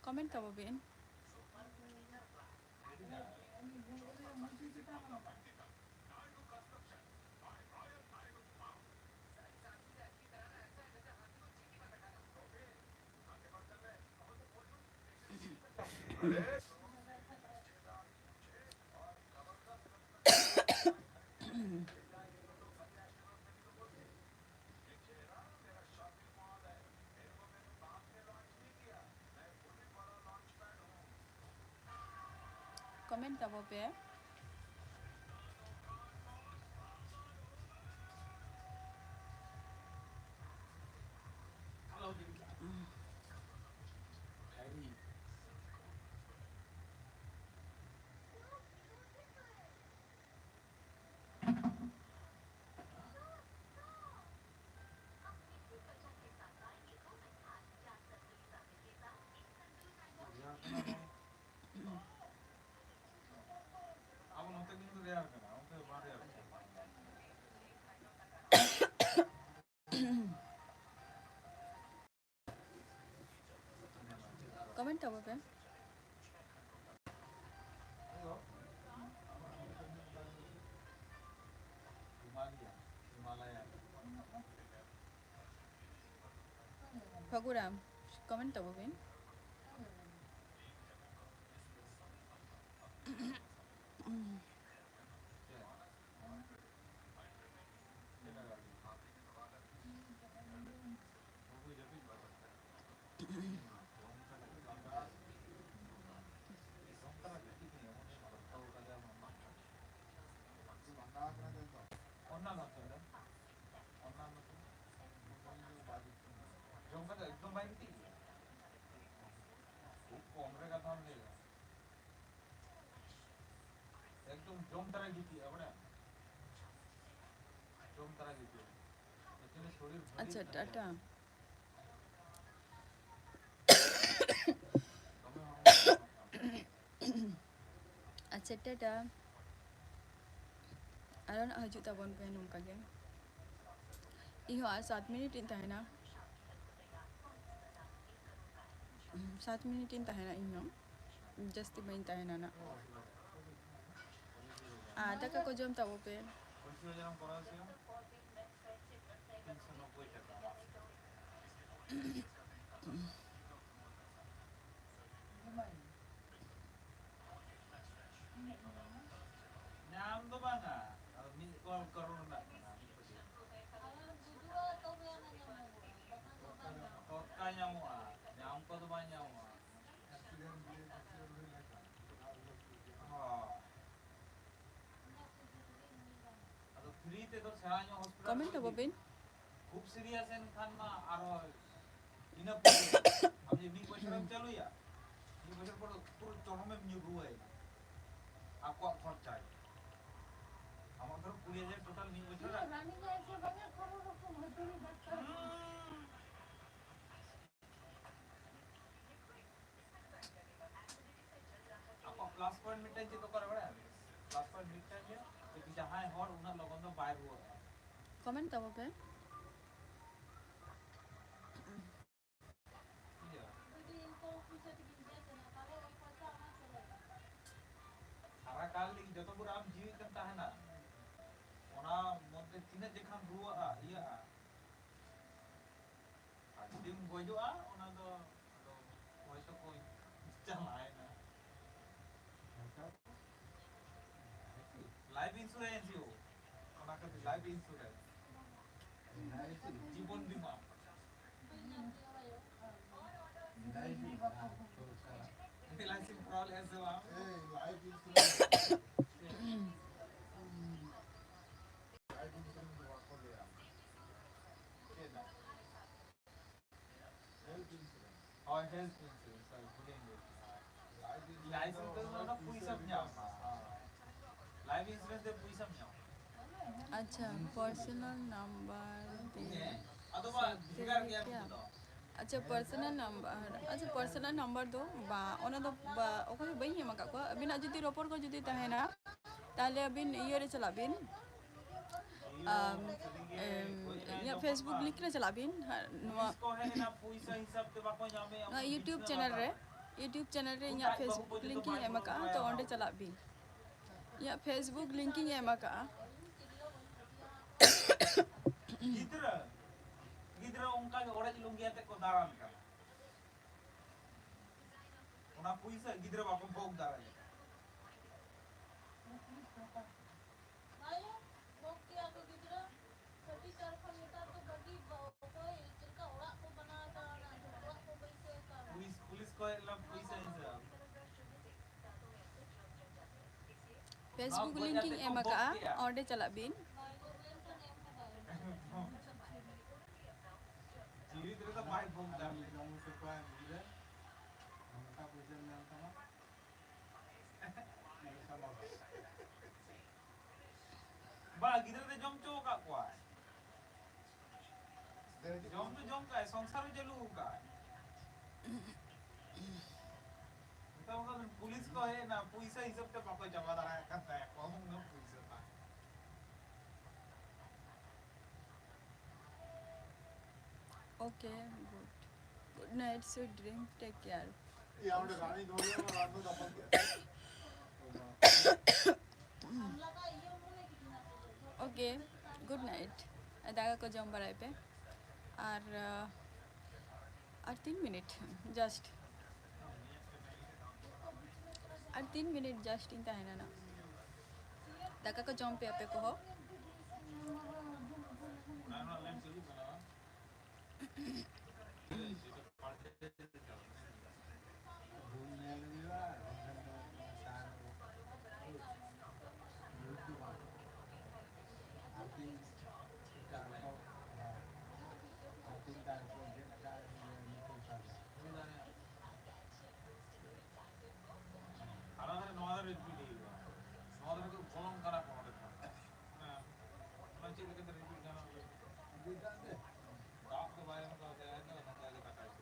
Comment ᱛᱟᱵᱚ ᱵᱤᱱ᱾ Comment ᱛᱟᱵᱚ ᱯᱮ᱾ ᱟᱵᱚ ᱱᱚᱛᱮ ᱠᱤᱱᱛᱩ ᱨᱮᱭᱟᱲ ᱠᱟᱱᱟ, ᱚᱱᱛᱮ ᱫᱚ ᱵᱟᱝ ᱨᱮᱭᱟᱲ ᱠᱟᱱᱟ᱾ Comment ᱛᱟᱵᱚ ᱯᱮ᱾ ᱯᱷᱟᱹᱜᱩᱨᱟᱢ, comment ᱛᱟᱵᱚ ᱵᱤᱱ᱾ ᱡᱚᱢ ᱠᱟᱛᱮ ᱮᱠᱫᱚᱢ ᱵᱟᱭ ᱜᱤᱛᱤᱡ ᱜᱮᱭᱟ᱾ ᱠᱷᱩᱵ ᱠᱚᱢ ᱨᱮ ᱠᱟᱛᱷᱟᱢ ᱞᱟᱹᱭ ᱫᱟ᱾ ᱮᱠᱫᱚᱢ ᱡᱚᱢ ᱛᱟᱨᱟ ᱜᱤᱛᱤᱡᱼᱟ, ᱵᱟᱲᱟᱭᱟᱢ? ᱡᱚᱢ ᱛᱟᱨᱟ ᱜᱤᱛᱤᱡ᱾ ᱮᱠᱪᱩᱭᱮᱞᱤ ᱥᱚᱨᱤᱨ ᱵᱷᱟᱹᱜᱤ ᱟᱪᱪᱷᱟ, ᱛᱟᱦᱮᱸ ᱴᱟᱴᱟ᱾ ᱫᱚᱢᱮ ᱦᱚᱲᱢᱚ ᱟᱪᱪᱷᱟ, ᱴᱟᱴᱟ᱾ ᱟᱨᱚ ᱱᱟᱜ ᱦᱤᱡᱩᱜ ᱛᱟᱵᱚᱱ ᱯᱮ ᱱᱚᱝᱠᱟ ᱜᱮ᱾ ᱤᱧ ᱦᱚᱸ ᱟᱨ ᱥᱟᱛ ᱢᱤᱱᱤᱴ ᱤᱧ ᱛᱟᱦᱮᱱᱟ᱾ ᱥᱟᱛ ᱢᱤᱱᱤᱴ ᱤᱧ ᱛᱟᱦᱮᱱᱟ ᱤᱧ ᱦᱚᱸ, ᱡᱟᱹᱥᱛᱤ ᱵᱟᱹᱧ ᱛᱟᱦᱮᱱᱟ ᱱᱟᱜ᱾ ᱟᱨ ᱫᱟᱠᱟ ᱠᱚ ᱡᱚᱢ ᱛᱟᱵᱚ ᱯᱮ᱾ ᱧᱟᱢ ᱫᱚ ᱵᱟᱝᱟ, ᱟᱫᱚ ᱢᱤᱫ ᱠᱚ ᱠᱟᱨᱚᱱ ᱨᱮᱱᱟᱜ ᱠᱟᱱᱟ, ᱢᱤᱫ ᱠᱟᱹᱴᱤᱡ᱾ ᱴᱚᱴᱠᱟ ᱧᱟᱢᱚᱜᱼᱟ, ᱧᱟᱢ ᱠᱚᱫᱚ ᱵᱟᱝ ᱧᱟᱢᱚᱜᱼᱟ᱾ ᱦᱳᱭ᱾ ᱟᱫᱚ free ᱛᱮᱫᱚ ᱥᱮᱬᱟ ᱧᱚᱜ hospital ᱠᱚᱢᱮᱱᱴ ᱛᱟᱵᱚ ᱵᱤᱱ᱾ ᱠᱷᱩᱵ serious ᱮᱱ ᱠᱷᱟᱱ ᱢᱟ ᱟᱨᱦᱚᱸ ᱤᱱᱟᱹ ᱯᱚᱨᱮ ᱟᱢ ᱡᱩᱫᱤ ᱢᱤᱫ ᱵᱚᱪᱷᱚᱨᱮᱢ ᱪᱟᱹᱞᱩᱭᱟ, ᱢᱤᱫ ᱵᱚᱪᱷᱚᱨ ᱯᱚᱨ ᱯᱩᱨᱟᱹ ᱪᱚᱨᱚᱢᱮᱢ ᱧᱩᱨᱩᱣᱟᱭ ᱟᱠᱚᱣᱟᱜ ᱠᱷᱚᱨᱪᱟ ᱜᱮ᱾ ᱟᱢᱟᱜ ᱫᱷᱚᱨᱚ ᱠᱩᱲᱤ ᱦᱟᱡᱟᱨ total ᱢᱤᱫ ᱵᱚᱪᱷᱚᱨ ᱨᱮ᱾ ᱦᱩᱸ᱾ ᱟᱠᱚᱣᱟᱜ plus point ᱢᱤᱫᱴᱟᱝ ᱪᱮᱫ ᱫᱚᱨᱠᱟᱨ ᱵᱟᱲᱟᱭᱟ? Plus point ᱢᱤᱫᱴᱟᱝ ᱜᱮ, ᱡᱩᱫᱤ ᱡᱟᱦᱟᱸᱭ ᱦᱚᱲ ᱩᱱᱟᱹᱜ ᱞᱚᱜᱚᱱ ᱫᱚ ᱵᱟᱭ ᱨᱩᱣᱟᱹᱜᱼᱟ᱾ ᱠᱚᱢᱮᱱᱴ ᱛᱟᱵᱚ ᱯᱮ᱾ ᱤᱭᱟᱹ᱾ ᱥᱟᱨᱟ ᱠᱟᱞ ᱞᱟᱹᱜᱤᱫ ᱡᱚᱛᱚ ᱵᱷᱳᱨ ᱟᱢ ᱡᱤᱣᱤᱫ ᱮᱢ ᱛᱟᱦᱮᱱᱟ, ᱚᱱᱟ ᱢᱚᱫᱽᱫᱷᱮ ᱛᱤᱱᱟᱹᱜ ᱡᱚᱠᱷᱟᱱ ᱨᱩᱣᱟᱹᱜᱼᱟ, ᱤᱭᱟᱹᱜᱼᱟ, ᱟᱨ ᱡᱩᱫᱤᱢ ᱜᱚᱡᱚᱜᱼᱟ, ᱚᱱᱟ ᱫᱚ ᱟᱫᱚ ᱦᱚᱭᱛᱚ ᱠᱚ ᱪᱟᱞᱟᱣᱮᱱᱟ᱾ Life insurance ᱭᱳ, ᱚᱱᱟ ᱠᱷᱟᱹᱛᱤᱨ life insurance, ᱡᱤᱵᱚᱱ ᱵᱤᱢᱟ᱾ L I C ᱠᱚᱨᱟᱣ ᱞᱮᱫᱼᱟ ᱥᱮ ᱵᱟᱝ? ᱦᱳᱭ, health insurance, sorry, ᱵᱷᱩᱞᱤᱧ ᱞᱟᱹᱭ ᱠᱮᱫᱟ᱾ L I C ᱫᱚ ᱚᱱᱟ ᱯᱩᱭᱥᱟᱹᱢ ᱧᱟᱢᱟ᱾ Life insurance ᱫᱚ ᱯᱩᱭᱥᱟᱹᱢ ᱧᱟᱢᱟ᱾ ᱟᱪᱪᱷᱟ, personal number ᱫᱤᱭᱮ ᱦᱮᱸ, ᱟᱫᱚ ᱵᱟ, ᱵᱷᱮᱜᱟᱨ ᱜᱮᱭᱟ ᱩᱱᱠᱩ ᱫᱚ᱾ ᱟᱪᱪᱷᱟ, personal number, ᱟᱪᱪᱷᱟ, personal number ᱫᱚ ᱵᱟ, ᱚᱱᱟ ᱫᱚ ᱵᱟ, ᱚᱠᱚᱭ ᱦᱚᱸ ᱵᱟᱹᱧ ᱮᱢ ᱟᱠᱟᱫ ᱠᱚᱣᱟ᱾ ᱟᱹᱵᱤᱱᱟᱜ ᱡᱩᱫᱤ ᱨᱚᱯᱚᱲ ᱠᱚ ᱡᱩᱫᱤ ᱛᱟᱦᱮᱱᱟ, ᱛᱟᱦᱚᱞᱮ ᱟᱹᱵᱤᱱ ᱤᱭᱟᱹ ᱨᱮ ᱪᱟᱞᱟᱜ ᱵᱤᱱ᱾ ᱟᱢ, ᱮᱢ, ᱤᱧᱟᱹᱜ Facebook link ᱨᱮ ᱪᱟᱞᱟᱜ ᱵᱤᱱ᱾ ᱟᱨ ᱱᱚᱣᱟ, ᱱᱚᱣᱟ YouTube channel ᱨᱮ, YouTube channel ᱨᱮ ᱤᱧᱟᱹᱜ Facebook link ᱤᱧ ᱮᱢ ᱟᱠᱟᱫᱼᱟ, ᱛᱚ ᱚᱸᱰᱮ ᱪᱟᱞᱟᱜ ᱵᱤᱱ᱾ ᱤᱧᱟᱹᱜ Facebook link ᱤᱧ ᱮᱢ ᱟᱠᱟᱫᱼᱟ᱾ ᱜᱤᱫᱽᱨᱟᱹ, ᱜᱤᱫᱽᱨᱟᱹ ᱚᱱᱠᱟ ᱜᱮ ᱚᱲᱮᱡ ᱞᱩᱝᱜᱤ ᱟᱛᱮ ᱠᱚ ᱫᱟᱬᱟᱱ ᱠᱟᱱᱟ᱾ ᱚᱱᱟ ᱯᱩᱭᱥᱟᱹ ᱜᱤᱫᱽᱨᱟᱹ ᱵᱟᱠᱚ ᱵᱷᱳᱜᱽ ᱫᱟᱲᱮᱭᱟᱜᱼᱟ᱾ ᱵᱟᱭᱟ, ᱵᱷᱳᱜᱽ ᱜᱮᱭᱟ ᱠᱚ ᱜᱤᱫᱽᱨᱟᱹ᱾ ᱠᱟᱹᱴᱤᱡ ᱪᱟᱞ ᱠᱷᱚᱱ ᱱᱮᱛᱟᱨ ᱫᱚ ᱵᱟᱹᱜᱤ ᱵᱟ-, ᱚᱠᱚᱭ ᱪᱮᱫ ᱞᱮᱠᱟ ᱚᱲᱟᱜ ᱠᱚ ᱵᱮᱱᱟᱣ ᱮᱫᱟ, ᱚᱱᱟ ᱚᱲᱟᱜ ᱠᱚ ᱵᱟᱹᱭᱥᱟᱹᱣ ᱮᱫᱟ᱾ ᱯᱩᱞᱤᱥ, ᱯᱩᱞᱤᱥ ᱠᱚ ᱦᱮᱡ ᱞᱮᱱᱟ, ᱯᱩᱭᱥᱟᱹ ᱦᱤᱥᱟᱹᱵ᱾ Facebook link ᱤᱧ ᱮᱢ ᱟᱠᱟᱫᱼᱟ, ᱚᱸᱰᱮ ᱪᱟᱞᱟᱜ ᱵᱤᱱ᱾ ᱡᱤᱣᱤᱫ ᱨᱮᱫᱚ ᱵᱟᱭ ᱵᱷᱳᱜᱽ ᱫᱟᱲᱮᱭᱟᱜᱼᱟ᱾ ᱡᱚᱢ ᱦᱚᱪᱚ ᱠᱚᱣᱟ ᱜᱤᱫᱽᱨᱟᱹ᱾ ᱚᱱᱠᱟ ᱯᱚᱭᱥᱟ ᱧᱟᱢ ᱛᱟᱢᱟ᱾ ᱵᱟ, ᱜᱤᱫᱽᱨᱟᱹ ᱫᱚ ᱡᱚᱢ ᱦᱚᱪᱚ ᱟᱠᱟᱫ ᱠᱚᱣᱟᱭ᱾ ᱡᱚᱢ ᱫᱚ ᱡᱚᱢ ᱠᱟᱜᱼᱟᱭ, ᱥᱚᱝᱥᱟᱨ ᱦᱚᱸ ᱪᱟᱹᱞᱩ ᱟᱠᱟᱫᱼᱟᱭ᱾ ᱱᱤᱛᱚᱜ ᱚᱱᱠᱟ ᱯᱩᱞᱤᱥ ᱠᱚ ᱦᱮᱡ ᱮᱱᱟ, ᱯᱩᱭᱥᱟᱹ ᱦᱤᱥᱟᱹᱵ ᱛᱮ ᱵᱟᱠᱚ ᱡᱚᱢᱟ ᱫᱟᱲᱮᱭᱟᱜ ᱠᱟᱱ ᱛᱟᱭᱟ, ᱠᱚᱢ ᱩᱱᱟᱹᱜ ᱯᱩᱭᱥᱟᱹ ᱛᱟᱭ᱾ Okay, good. Good night, sweet dream. Take care. Okay, good night. ᱫᱟᱠᱟ ᱠᱚ ᱡᱚᱢ ᱵᱟᱲᱟᱭ ᱯᱮ᱾ ᱟᱨ, ᱟᱨ ᱛᱤᱱ ᱢᱤᱱᱤᱴ, just ᱟᱨ ᱛᱤᱱ ᱢᱤᱱᱤᱴ just ᱤᱧ ᱛᱟᱦᱮᱱᱟ ᱱᱟᱜ᱾ ᱫᱟᱠᱟ ᱠᱚ ᱡᱚᱢ ᱯᱮ ᱟᱯᱮ ᱠᱚᱦᱚᱸ᱾ ᱦᱟᱱᱟ ᱫᱷᱟᱨᱮ ᱱᱚᱣᱟ ᱫᱷᱟᱨᱮ repeat ᱦᱩᱭᱩᱜᱼᱟ᱾ ᱱᱚᱣᱟ ᱫᱷᱟᱨᱮ ᱫᱚ ᱵᱚᱞᱚᱱ ᱠᱟᱱᱟ ᱠᱚ ᱚᱸᱰᱮ ᱠᱷᱚᱱ᱾ ᱦᱮᱸ᱾ ᱚᱱᱟ ᱪᱮᱫ ᱞᱮᱠᱟᱛᱮ repeat ᱜᱟᱱᱚᱜᱼᱟ? ᱫᱟᱜ ᱫᱚ ᱵᱟᱭ ᱮᱢ ᱠᱟᱣᱫᱮᱭᱟ, ᱱᱚᱝᱠᱟ ᱜᱮ ᱠᱟᱴᱟᱭ᱾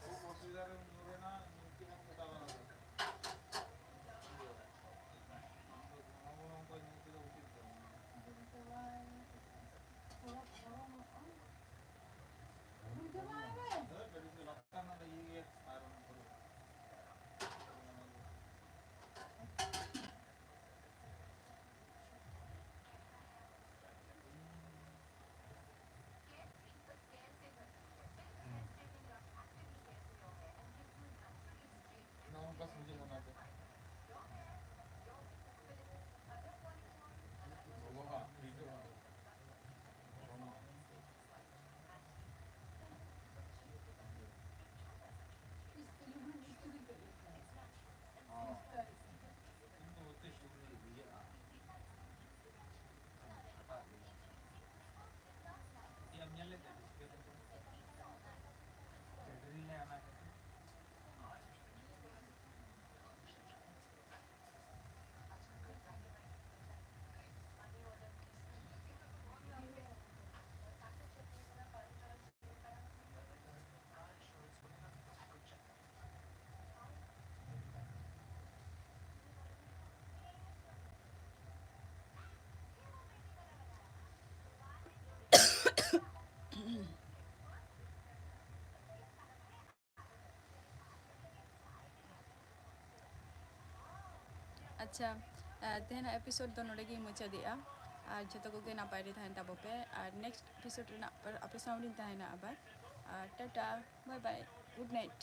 ᱠᱷᱩᱵ ᱚᱥᱩᱵᱤᱫᱷᱟ ᱨᱮ ᱧᱩᱨ ᱮᱱᱟ, ᱧᱩᱨ ᱠᱮᱫᱼᱟ ᱜᱚᱴᱟ ᱵᱟᱝ᱾ ᱦᱳᱭ, ᱜᱟᱹᱰᱤ ᱫᱚ ᱞᱟᱛᱟᱨ ᱨᱮᱱᱟᱜ ᱫᱚ ᱤᱭᱟᱹ ᱜᱮᱭᱟ, ᱟᱨ ᱚᱱᱟ ᱠᱚᱨᱮ᱾ ᱱᱚᱜᱼᱚ ᱱᱚᱝᱠᱟ ᱥᱚᱡᱷᱮ ᱚᱱᱟ ᱫᱚ᱾ ᱞᱚᱞᱚᱜᱼᱟ, ᱦᱤᱴᱚᱜᱼᱟ᱾ ᱜᱚᱨᱚᱢᱚᱜᱼᱟ᱾ ᱦᱚᱸ᱾ ᱤᱧ ᱫᱚ ᱚᱛᱤ ᱥᱩᱨ ᱨᱮ ᱤᱭᱟᱹᱜᱼᱟ᱾ ᱦᱟᱴᱟᱜ ᱜᱮᱭᱟ᱾ ᱪᱮᱫ ᱮᱢ ᱧᱮᱞ ᱞᱮᱫ ᱛᱟᱦᱮᱸ ᱥᱮ? ᱪᱟᱹᱰᱨᱤ ᱞᱮ ᱚᱱᱟ ᱠᱷᱟᱹᱛᱤᱨ᱾ ᱟᱪᱪᱷᱟ, ᱟᱨ ᱛᱮᱦᱮᱧᱟᱜ episode ᱫᱚ ᱱᱚᱰᱮ ᱜᱤᱧ ᱢᱩᱪᱟᱹᱫᱮᱜᱼᱟ᱾ ᱟᱨ ᱡᱷᱚᱛᱚ ᱠᱚᱜᱮ ᱱᱟᱯᱟᱭ ᱨᱮ ᱛᱟᱦᱮᱱ ᱛᱟᱵᱚ ᱯᱮ᱾ ᱟᱨ next episode ᱨᱮᱱᱟᱜ ᱟᱯᱮ ᱥᱟᱶ ᱨᱤᱧ ᱛᱟᱦᱮᱱᱟ ᱟᱵᱟᱨ᱾ ᱟᱨ Tata, bye bye, good night᱾